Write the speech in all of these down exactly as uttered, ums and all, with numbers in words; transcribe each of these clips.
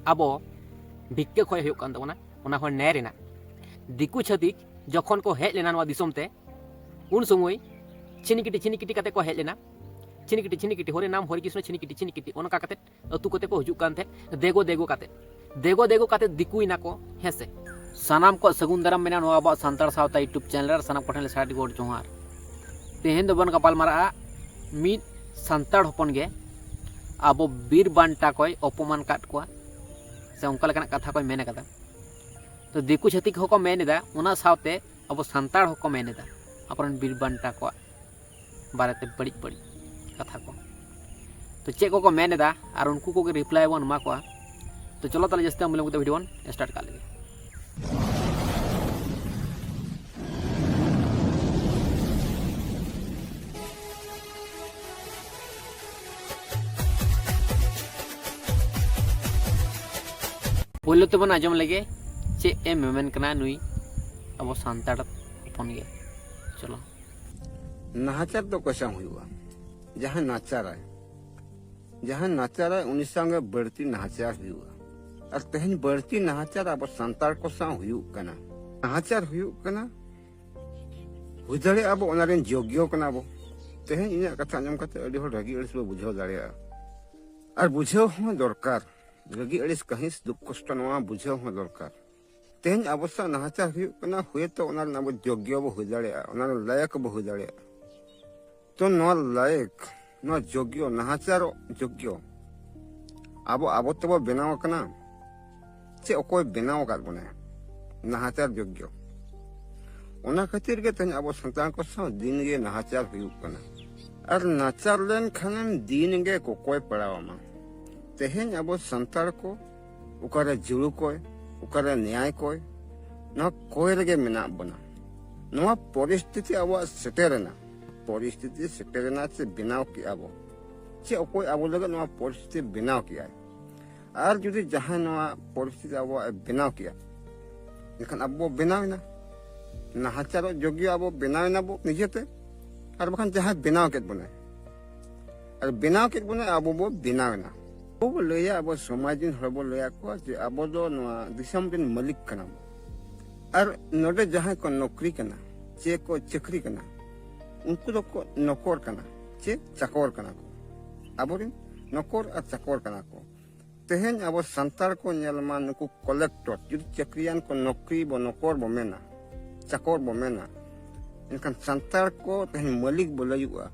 ᱟᱵᱚ ᱵᱷᱤᱠᱠᱟᱹ ᱠᱷᱚᱭ ᱦᱩᱭᱩᱜ ᱠᱟᱱ ᱛᱟᱵᱚᱱᱟ, ᱚᱱᱟ ᱦᱚᱸ ᱱᱮ ᱨᱮᱱᱟᱜ᱾ ᱫᱤᱠᱩ ᱪᱷᱟᱹᱛᱤᱠ ᱡᱚᱠᱷᱚᱱ ᱠᱚ ᱦᱮᱡ ᱞᱮᱱᱟ ᱱᱚᱣᱟ ᱫᱤᱥᱚᱢ ᱛᱮ, ᱩᱱ ᱥᱚᱢᱚᱭ ᱪᱷᱤᱱᱤᱠᱤᱴᱤ ᱪᱷᱤᱱᱤᱠᱤᱴᱤ ᱠᱟᱛᱮ ᱠᱚ ᱦᱮᱡ ᱞᱮᱱᱟ, ᱪᱷᱤᱱᱤᱠᱤᱴᱤ ᱪᱷᱤᱱᱤᱠᱤᱴᱤ, ᱦᱚᱨᱮ ᱱᱟᱢ ᱦᱚᱨᱮ ᱠᱨᱤᱥᱱᱚ, ᱪᱷᱤᱱᱤᱠᱤᱴᱤ ᱪᱷᱤᱱᱤᱠᱤᱴᱤ, ᱚᱱᱠᱟ ᱠᱟᱛᱮ ᱟᱹᱛᱩ ᱠᱚᱛᱮ ᱠᱚ ᱦᱤᱡᱩᱜ ᱠᱟᱱ ᱛᱟᱦᱮᱸᱫ, ᱫᱮᱜᱚ ᱫᱮᱜᱚ ᱠᱟᱛᱮ, ᱫᱮᱜᱚ ᱫᱮᱜᱚ ᱠᱟᱛᱮ ᱫᱤᱠᱩᱭᱮᱱᱟ ᱠᱚ, ᱦᱮᱸ ᱥᱮ᱾ ᱥᱟᱱᱟᱢ ᱠᱚᱣᱟᱜ ᱥᱟᱹᱜᱩᱱ ᱫᱟᱨᱟᱢ ᱢᱮᱱᱟᱜᱼᱟ ᱱᱚᱣᱟ ᱟᱵᱚᱣᱟᱜ ᱥᱟᱱᱛᱟᱲ ᱥᱟᱶᱛᱟ YouTube ᱪᱮᱱᱮᱞ ᱨᱮ᱾ ᱥᱟᱱᱟᱢ ᱠᱚᱴᱷᱮᱱ ᱞᱮ ᱥᱟᱭ ᱟᱹᱰᱤ ᱜᱚᱰ ᱡᱚᱦᱟᱨ᱾ ᱛᱮᱦᱮᱧ ᱫᱚᱵᱚᱱ ᱜᱟᱯᱟᱞ ᱢᱟᱨᱟᱜᱼᱟ ᱢᱤᱫ ᱥᱟᱱᱛᱟᱲ ᱦᱚᱯᱚᱱ ᱜᱮ ᱟᱵᱚ ᱵᱤᱨ ᱵᱟᱱᱴᱟ ᱠᱚᱭ ᱚᱯᱚᱢᱟᱱ ᱠᱟᱫ ᱠᱚᱣᱟ, ᱥᱮ ᱚᱱᱠᱟ ᱞᱮᱠᱟᱱᱟᱜ ᱠᱟᱛᱷᱟ ᱠᱚᱭ ᱢᱮᱱ ᱠᱟᱫᱟ᱾ ᱛᱚ ᱫᱤᱠᱩ ᱪᱷᱟᱹᱛᱤᱠ ᱦᱚᱸᱠᱚ ᱢᱮᱱ ᱮᱫᱟ, ᱚᱱᱟ ᱥᱟᱶᱛᱮ ᱟᱵᱚ ᱥᱟᱱᱛᱟᱲ ᱦᱚᱸᱠᱚ ᱢᱮᱱ ᱮᱫᱟ ᱟᱵᱚᱨᱮᱱ ᱵᱤᱨ ᱵᱟᱱᱴᱟ ᱠᱚᱣᱟᱜ ᱵᱟᱨᱮᱛᱮ ᱵᱟᱹᱲᱤᱡ ᱵᱟᱹᱲᱤᱡ ᱠᱟᱛᱷᱟ ᱠᱚ᱾ ᱛᱚ ᱪᱮᱫ ᱠᱚᱠᱚ ᱢᱮᱱ ᱮᱫᱟ ᱟᱨ ᱩᱱᱠᱩ ᱠᱚᱜᱮ ᱨᱤᱯᱞᱟᱭ ᱵᱚᱱ ᱮᱢᱟ ᱠᱚᱣᱟ᱾ ᱛᱚ ᱪᱚᱞᱚ ᱛᱟᱦᱞᱮ ᱡᱟᱹᱥᱛᱤ ᱵᱟᱝ ᱵᱤᱞᱚᱢ ᱠᱟᱛᱮ ᱵᱷᱤᱰᱤᱭᱳ ᱵᱚᱱ ᱥᱴᱟᱨᱴ ᱠᱟᱜ ᱞᱮᱜᱮ᱾ ᱯᱳᱭᱞᱳ ᱛᱮᱵᱚᱱ ᱟᱸᱡᱚᱢ ᱞᱮᱜᱮ ᱪᱮᱫ ᱮ ᱢᱮᱢᱮᱱ ᱠᱟᱱᱟ ᱱᱩᱭ ᱟᱵᱚ ᱥᱟᱱᱛᱟᱲ ᱦᱚᱯᱚᱱ ᱜᱮ᱾ ᱪᱚᱞᱚ᱾ ᱱᱟᱦᱟᱪᱟᱨ ᱫᱚ ᱚᱠᱚᱭ ᱥᱟᱶ ᱦᱩᱭᱩᱜᱼᱟ? ᱡᱟᱦᱟᱸᱭ ᱱᱟᱪᱟᱨᱟᱭ, ᱡᱟᱦᱟᱸᱭ ᱱᱟᱪᱟᱨᱟᱭ, ᱩᱱᱤ ᱥᱟᱶᱜᱮ ᱵᱟᱹᱲᱛᱤ ᱱᱟᱦᱟᱪᱟᱨ ᱦᱩᱭᱩᱜᱼᱟ᱾ ᱟᱨ ᱛᱮᱦᱮᱧ ᱵᱟᱹᱲᱛᱤ ᱱᱟᱦᱟᱪᱟᱨ ᱟᱵᱚ ᱥᱟᱱᱛᱟᱲ ᱠᱚ ᱥᱟᱶ ᱦᱩᱭᱩᱜ ᱠᱟᱱᱟ᱾ ᱱᱟᱦᱟᱪᱟᱨ ᱦᱩᱭᱩᱜ ᱠᱟᱱᱟ, ᱦᱩᱭ ᱫᱟᱲᱮᱭᱟᱜᱼᱟ ᱟᱵᱚ ᱚᱱᱟ ᱨᱮᱱ ᱡᱳᱜᱽᱭᱚ ᱠᱟᱱᱟ ᱵᱚ᱾ ᱛᱮᱦᱮᱧ ᱤᱧᱟᱹᱜ ᱠᱟᱛᱷᱟ ᱟᱸᱡᱚᱢ ᱠᱟᱛᱮ ᱟᱹᱰᱤ ᱦᱚᱲ ᱨᱟᱹᱜᱤ ᱟᱹᱲᱤᱥ ᱵᱚ ᱵᱩᱡᱷᱟᱹᱣ ᱫᱟᱲᱮᱭᱟᱜᱼᱟ, ᱟᱨ ᱵᱩᱡᱷᱟᱹᱣ ᱦᱚᱸ ᱫᱚᱨᱠᱟᱨ᱾ ᱨᱟᱹᱜᱤ ᱟᱹᱲᱤᱥ ᱠᱟᱹᱦᱤᱥ ᱫᱩᱠ ᱠᱚᱥᱴᱚ ᱱᱚᱣᱟ ᱵᱩᱡᱷᱟᱹᱣ ᱦᱚᱸ ᱫᱚᱨᱠᱟᱨ᱾ ᱛᱮᱦᱮᱧ ᱟᱵᱚ ᱥᱟᱶ ᱱᱟᱦᱟᱪᱟᱨ ᱦᱩᱭᱩᱜ ᱠᱟᱱᱟ, ᱦᱩᱭᱛᱚ ᱚᱱᱟ ᱨᱮᱱᱟᱜ ᱟᱵᱚ ᱡᱳᱜᱽᱭᱚ ᱵᱚ ᱦᱩᱭ ᱫᱟᱲᱮᱭᱟᱜᱼᱟ, ᱚᱱᱟ ᱨᱮᱱ ᱞᱟᱭᱚᱠ ᱵᱚ ᱦᱩᱭ ᱫᱟᱲᱮᱭᱟᱜᱼᱟ᱾ ᱛᱚ ᱱᱚᱣᱟ ᱞᱟᱭᱚᱠ, ᱱᱚᱣᱟ ᱡᱳᱜᱽᱭᱚ, ᱱᱟᱦᱟᱪᱟᱨᱚᱜ ᱡᱳᱜᱽᱭᱚ ᱟᱵᱚ, ᱟᱵᱚ ᱛᱮᱵᱚ ᱵᱮᱱᱟᱣ ᱟᱠᱟᱱᱟ? ᱪᱮ ᱚᱠᱚᱭ ᱵᱮᱱᱟᱣ ᱟᱠᱟᱫ ᱵᱚᱱᱟᱭ ᱱᱟᱦᱟᱪᱟᱨ ᱡᱳᱜᱽᱭᱚ? ᱚᱱᱟ ᱠᱷᱟᱹᱛᱤᱨ ᱜᱮ ᱛᱮᱦᱮᱧ ᱟᱵᱚ ᱥᱟᱱᱛᱟᱲ ᱠᱚ ᱥᱟᱶ ᱫᱤᱱ ᱜᱮ ᱱᱟᱦᱟᱪᱟᱨ ᱦᱩᱭᱩᱜ ᱠᱟᱱᱟ᱾ ᱟᱨ ᱱᱟᱪᱟᱨ ᱞᱮᱱ ᱠᱷᱟᱱᱮᱢ ᱫᱤᱱ ᱜᱮ ᱠᱚᱠᱚᱭ ᱯᱟᱲᱟᱣ ᱟᱢᱟ᱾ ᱛᱮᱦᱮᱧ ᱟᱵᱚ ᱥᱟᱱᱛᱟᱲ ᱠᱚ ᱚᱠᱟᱨᱮ ᱡᱩᱲᱩ ᱠᱚᱭ, ᱚᱠᱟᱨᱮ ᱱᱮᱭᱟᱭ ᱠᱚᱭ, ᱱᱚᱣᱟ ᱠᱚᱭ ᱨᱮᱜᱮ ᱢᱮᱱᱟᱜ ᱵᱚᱱᱟ᱾ ᱱᱚᱣᱟ ᱯᱚᱨᱤᱥᱛᱷᱤᱛᱤ ᱟᱵᱚᱣᱟᱜ ᱥᱮᱴᱮᱨᱮᱱᱟ, ᱯᱚᱨᱤᱥᱛᱷᱤᱛᱤ ᱥᱮᱴᱮᱨᱮᱱᱟ ᱪᱮ ᱵᱮᱱᱟᱣ ᱠᱮᱜᱼᱟ ᱵᱚ, ᱪᱮ ᱚᱠᱚᱭ ᱟᱵᱚ ᱞᱟᱹᱜᱤᱫ ᱱᱚᱣᱟ ᱯᱚᱨᱤᱥᱛᱷᱤᱛᱤ ᱵᱮᱱᱟᱣ ᱠᱮᱜᱼᱟᱭ? ᱟᱨ ᱡᱩᱫᱤ ᱡᱟᱦᱟᱸᱭ ᱱᱚᱣᱟ ᱯᱚᱨᱤᱥᱛᱷᱤᱛᱤ ᱟᱵᱚᱣᱟᱜ ᱮ ᱵᱮᱱᱟᱣ ᱠᱮᱜᱼᱟ, ᱮᱱᱠᱷᱟᱱ ᱟᱵᱚ ᱵᱚ ᱵᱮᱱᱟᱣ ᱮᱱᱟ᱾ ᱱᱟᱦᱟᱪᱟᱨᱚᱜ ᱡᱳᱜᱽᱭᱚ ᱟᱵᱚ ᱵᱮᱱᱟᱣ ᱮᱱᱟ ᱵᱚ ᱱᱤᱡᱮᱛᱮ, ᱟᱨ ᱵᱟᱠᱷᱟᱱ ᱡᱟᱦᱟᱸᱭ ᱵᱮᱱᱟᱣ ᱠᱮᱫ ᱵᱚᱱᱟᱭ, ᱟᱨ ᱵᱮᱱᱟᱣ ᱠᱮᱫ ᱵᱚᱱᱟᱭ, ᱟᱵᱚ ᱵᱚ ᱵᱮᱱᱟᱣ ᱮᱱᱟ᱾ ᱟᱵᱚ ᱵᱚ ᱞᱟᱹᱭᱟ, ᱟᱵᱚ ᱥᱚᱢᱟᱡᱽ ᱨᱮᱱ ᱦᱚᱲ ᱵᱚ ᱞᱟᱹᱭ ᱟᱠᱚᱣᱟ ᱡᱮ ᱟᱵᱚ ᱫᱚ ᱱᱚᱣᱟ ᱫᱤᱥᱚᱢ ᱨᱮᱱ ᱢᱟᱹᱞᱤᱠ ᱠᱟᱱᱟ ᱵᱚ᱾ ᱟᱨ ᱱᱚᱰᱮ ᱡᱟᱦᱟᱸᱭ ᱠᱚ ᱱᱚᱠᱨᱤ ᱠᱟᱱᱟ ᱪᱮ ᱠᱚ ᱪᱟᱹᱠᱨᱤ ᱠᱟᱱᱟ, ᱩᱱᱠᱩ ᱫᱚᱠᱚ ᱱᱚᱠᱚᱨ ᱠᱟᱱᱟ ᱪᱮ ᱪᱟᱠᱚᱨ ᱠᱟᱱᱟ ᱠᱚ᱾ ᱟᱵᱚᱨᱮᱱ ᱱᱚᱠᱚᱨ ᱟᱨ ᱪᱟᱠᱚᱨ ᱠᱟᱱᱟ ᱠᱚ᱾ ᱛᱮᱦᱮᱧ ᱟᱵᱚ ᱥᱟᱱᱛᱟᱲ ᱠᱚ ᱧᱮᱞ ᱢᱟ, ᱱᱩᱠᱩ ᱠᱚᱞᱮᱠᱴᱚᱨ, ᱡᱩᱫᱤ ᱪᱟᱹᱠᱨᱤᱭᱟᱱ ᱠᱚ ᱱᱚᱠᱨᱤ ᱵᱚ ᱱᱚᱠᱚᱨ ᱵᱚ ᱢᱮᱱᱟ, ᱪᱟᱠᱚᱨ ᱵᱚ ᱢᱮᱱᱟ, ᱮᱱᱠᱷᱟᱱ ᱥᱟᱱᱛᱟᱲ ᱠᱚ ᱛᱮᱦᱮᱧ ᱢᱟᱹᱞᱤᱠ ᱵᱚ ᱞᱟᱹᱭᱩᱜᱼᱟ᱾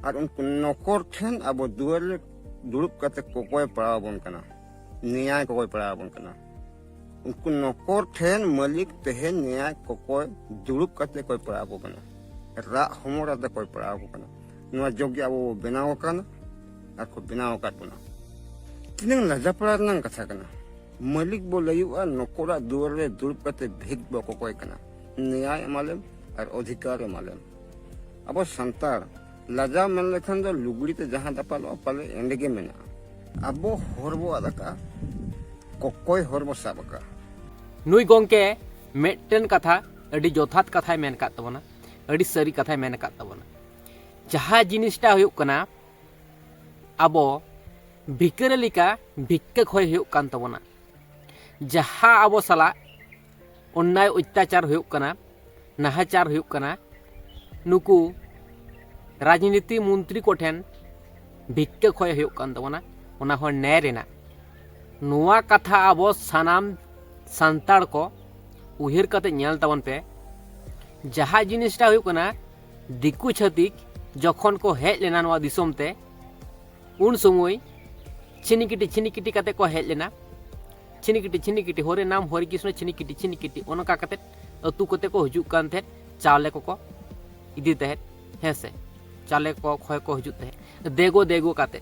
ᱟᱨ ᱩᱱᱠᱩ ᱱᱚᱠᱚᱨ ᱴᱷᱮᱱ ᱟᱵᱚ ᱫᱩᱣᱟᱹᱨ ᱨᱮ ᱫᱩᱲᱩᱵ ᱠᱟᱛᱮ ᱠᱚᱠᱚᱭ ᱯᱟᱲᱟᱣ ᱟᱵᱚᱱ ᱠᱟᱱᱟ, ᱱᱮᱭᱟᱭ ᱠᱚᱠᱚᱭ ᱯᱟᱲᱟᱣ ᱟᱵᱚᱱ ᱠᱟᱱᱟ᱾ ᱩᱱᱠᱩ ᱱᱚᱠᱚᱨ ᱴᱷᱮᱱ ᱢᱟᱹᱞᱤᱠ ᱛᱮᱦᱮᱧ ᱱᱮᱭᱟᱭ ᱠᱚᱠᱚᱭ ᱫᱩᱲᱩᱵ ᱠᱟᱛᱮ ᱠᱚᱭ ᱯᱟᱲᱟᱣ ᱟᱵᱚ ᱠᱟᱱᱟ, ᱨᱟᱜ ᱦᱚᱢᱚᱨ ᱟᱛᱮ ᱠᱚᱭ ᱯᱟᱲᱟᱣ ᱟᱵᱚ ᱠᱟᱱᱟ᱾ ᱱᱚᱣᱟ ᱡᱳᱜᱽ ᱜᱮ ᱟᱵᱚ ᱵᱚ ᱵᱮᱱᱟᱣ ᱟᱠᱟᱱᱟ ᱟᱨ ᱠᱚ ᱵᱮᱱᱟᱣ ᱟᱠᱟᱫ ᱵᱚᱱᱟ᱾ ᱛᱤᱱᱟᱹᱝ ᱞᱟᱡᱟᱯᱟᱲᱟ ᱨᱮᱱᱟᱜ ᱠᱟᱛᱷᱟ ᱠᱟᱱᱟ᱾ ᱢᱟᱹᱞᱤᱠ ᱵᱚ ᱞᱟᱹᱭᱩᱜᱼᱟ, ᱱᱚᱠᱚᱨᱟᱜ ᱫᱩᱣᱟᱹᱨ ᱨᱮ ᱫᱩᱲᱩᱵ ᱠᱟᱛᱮ ᱵᱷᱤᱠ ᱵᱚ ᱠᱚᱠᱚᱭ ᱠᱟᱱᱟ, ᱱᱮᱭᱟᱭ ᱮᱢᱟᱞᱮᱢ ᱟᱨ ᱚᱫᱷᱤᱠᱟᱨ ᱮᱢᱟᱞᱮᱢ᱾ ᱟᱵᱚ ᱥᱟᱱᱛᱟᱲ ᱞᱟᱡᱟᱣ ᱢᱮᱱ ᱞᱮᱠᱷᱟᱱ ᱫᱚ ᱞᱩᱜᱽᱲᱤ ᱛᱮ ᱡᱟᱦᱟᱸ ᱫᱟᱯᱟᱞᱚᱜᱼᱟ, ᱯᱟᱞᱮ ᱮᱸᱰᱮ ᱜᱮ ᱢᱮᱱᱟᱜᱼᱟ᱾ ᱟᱵᱚ ᱦᱚᱨ ᱵᱚ ᱟᱫ ᱟᱠᱟᱫᱼᱟ, ᱠᱚᱠᱚᱭ ᱦᱚᱨ ᱵᱚ ᱥᱟᱵ ᱟᱠᱟᱫᱼᱟ᱾ ᱱᱩᱭ ᱜᱚᱢᱠᱮ ᱢᱤᱫᱴᱮᱱ ᱠᱟᱛᱷᱟ, ᱟᱹᱰᱤ ᱡᱚᱛᱷᱟᱛ ᱠᱟᱛᱷᱟᱭ ᱢᱮᱱ ᱟᱠᱟᱫ ᱛᱟᱵᱚᱱᱟ, ᱟᱹᱰᱤ ᱥᱟᱹᱨᱤ ᱠᱟᱛᱷᱟᱭ ᱢᱮᱱ ᱟᱠᱟᱫ ᱛᱟᱵᱚᱱᱟ᱾ ᱡᱟᱦᱟᱸ ᱡᱤᱱᱤᱥᱴᱟ ᱦᱩᱭᱩᱜ ᱠᱟᱱᱟ, ᱟᱵᱚ ᱵᱷᱤᱠᱟᱹᱨᱤ ᱞᱮᱠᱟ ᱵᱷᱤᱠᱠᱟᱹ ᱠᱷᱚᱭ ᱦᱩᱭᱩᱜ ᱠᱟᱱ ᱛᱟᱵᱚᱱᱟ᱾ ᱡᱟᱦᱟᱸ ᱟᱵᱚ ᱥᱟᱞᱟᱜ ᱚᱱᱱᱟᱭ ᱚᱛᱛᱟᱪᱟᱨ ᱦᱩᱭᱩᱜ ᱠᱟᱱᱟ, ᱱᱟᱦᱟᱪᱟᱨ ᱦᱩᱭᱩᱜ ᱠᱟᱱᱟ, ᱱᱩᱠᱩ ᱨᱟᱡᱽᱱᱤᱛᱤ ᱢᱚᱱᱛᱨᱤ ᱠᱚᱴᱷᱮᱱ ᱵᱷᱤᱠᱠᱟᱹ ᱠᱷᱚᱭ ᱦᱩᱭᱩᱜ ᱠᱟᱱ ᱛᱟᱵᱚᱱᱟ, ᱚᱱᱟ ᱦᱚᱸ ᱱᱮᱭ ᱨᱮᱱᱟᱜ᱾ ᱱᱚᱣᱟ ᱠᱟᱛᱷᱟ ᱟᱵᱚ ᱥᱟᱱᱟᱢ ᱥᱟᱱᱛᱟᱲ ᱠᱚ ᱩᱭᱦᱟᱹᱨ ᱠᱟᱛᱮ ᱧᱮᱞ ᱛᱟᱵᱚᱱ ᱯᱮ᱾ ᱡᱟᱦᱟᱸ ᱡᱤᱱᱤᱥᱴᱟ ᱦᱩᱭᱩᱜ ᱠᱟᱱᱟ, ᱫᱤᱠᱩ ᱪᱷᱟᱹᱛᱤᱠ ᱡᱚᱠᱷᱚᱱ ᱠᱚ ᱦᱮᱡ ᱞᱮᱱᱟ ᱱᱚᱣᱟ ᱫᱤᱥᱚᱢ ᱛᱮ, ᱩᱱ ᱥᱚᱢᱚᱭ ᱪᱷᱤᱱᱤᱠᱤᱴᱤ ᱪᱷᱤᱱᱤᱠᱤᱴᱤ ᱠᱟᱛᱮ ᱠᱚ ᱦᱮᱡ ᱞᱮᱱᱟ᱾ ᱪᱷᱤᱱᱤᱠᱤᱴᱤ ᱪᱷᱤᱱᱤᱠᱤᱴᱤ, ᱦᱚᱨᱮ ᱱᱟᱢ ᱦᱚᱨᱮ ᱠᱨᱤᱥᱱᱚ, ᱪᱷᱤᱱᱤᱠᱤᱴᱤ ᱪᱷᱤᱱᱤᱠᱤᱴᱤ, ᱚᱱᱠᱟ ᱠᱟᱛᱮ ᱟᱹᱛᱩ ᱠᱚᱛᱮ ᱠᱚ ᱦᱤᱡᱩᱜ ᱠᱟᱱ ᱛᱟᱦᱮᱸᱫ, ᱪᱟᱣᱞᱮ ᱠᱚᱠᱚ ᱤᱫᱤ ᱛᱟᱦᱮᱸᱫ, ᱦᱮᱸ ᱥᱮ, ᱪᱟᱣᱞᱮ ᱠᱚ ᱠᱷᱚᱭ ᱠᱚ ᱦᱤᱡᱩᱜ ᱛᱟᱦᱮᱸᱫ᱾ ᱫᱮᱜᱚ ᱫᱮᱜᱚ ᱠᱟᱛᱮ,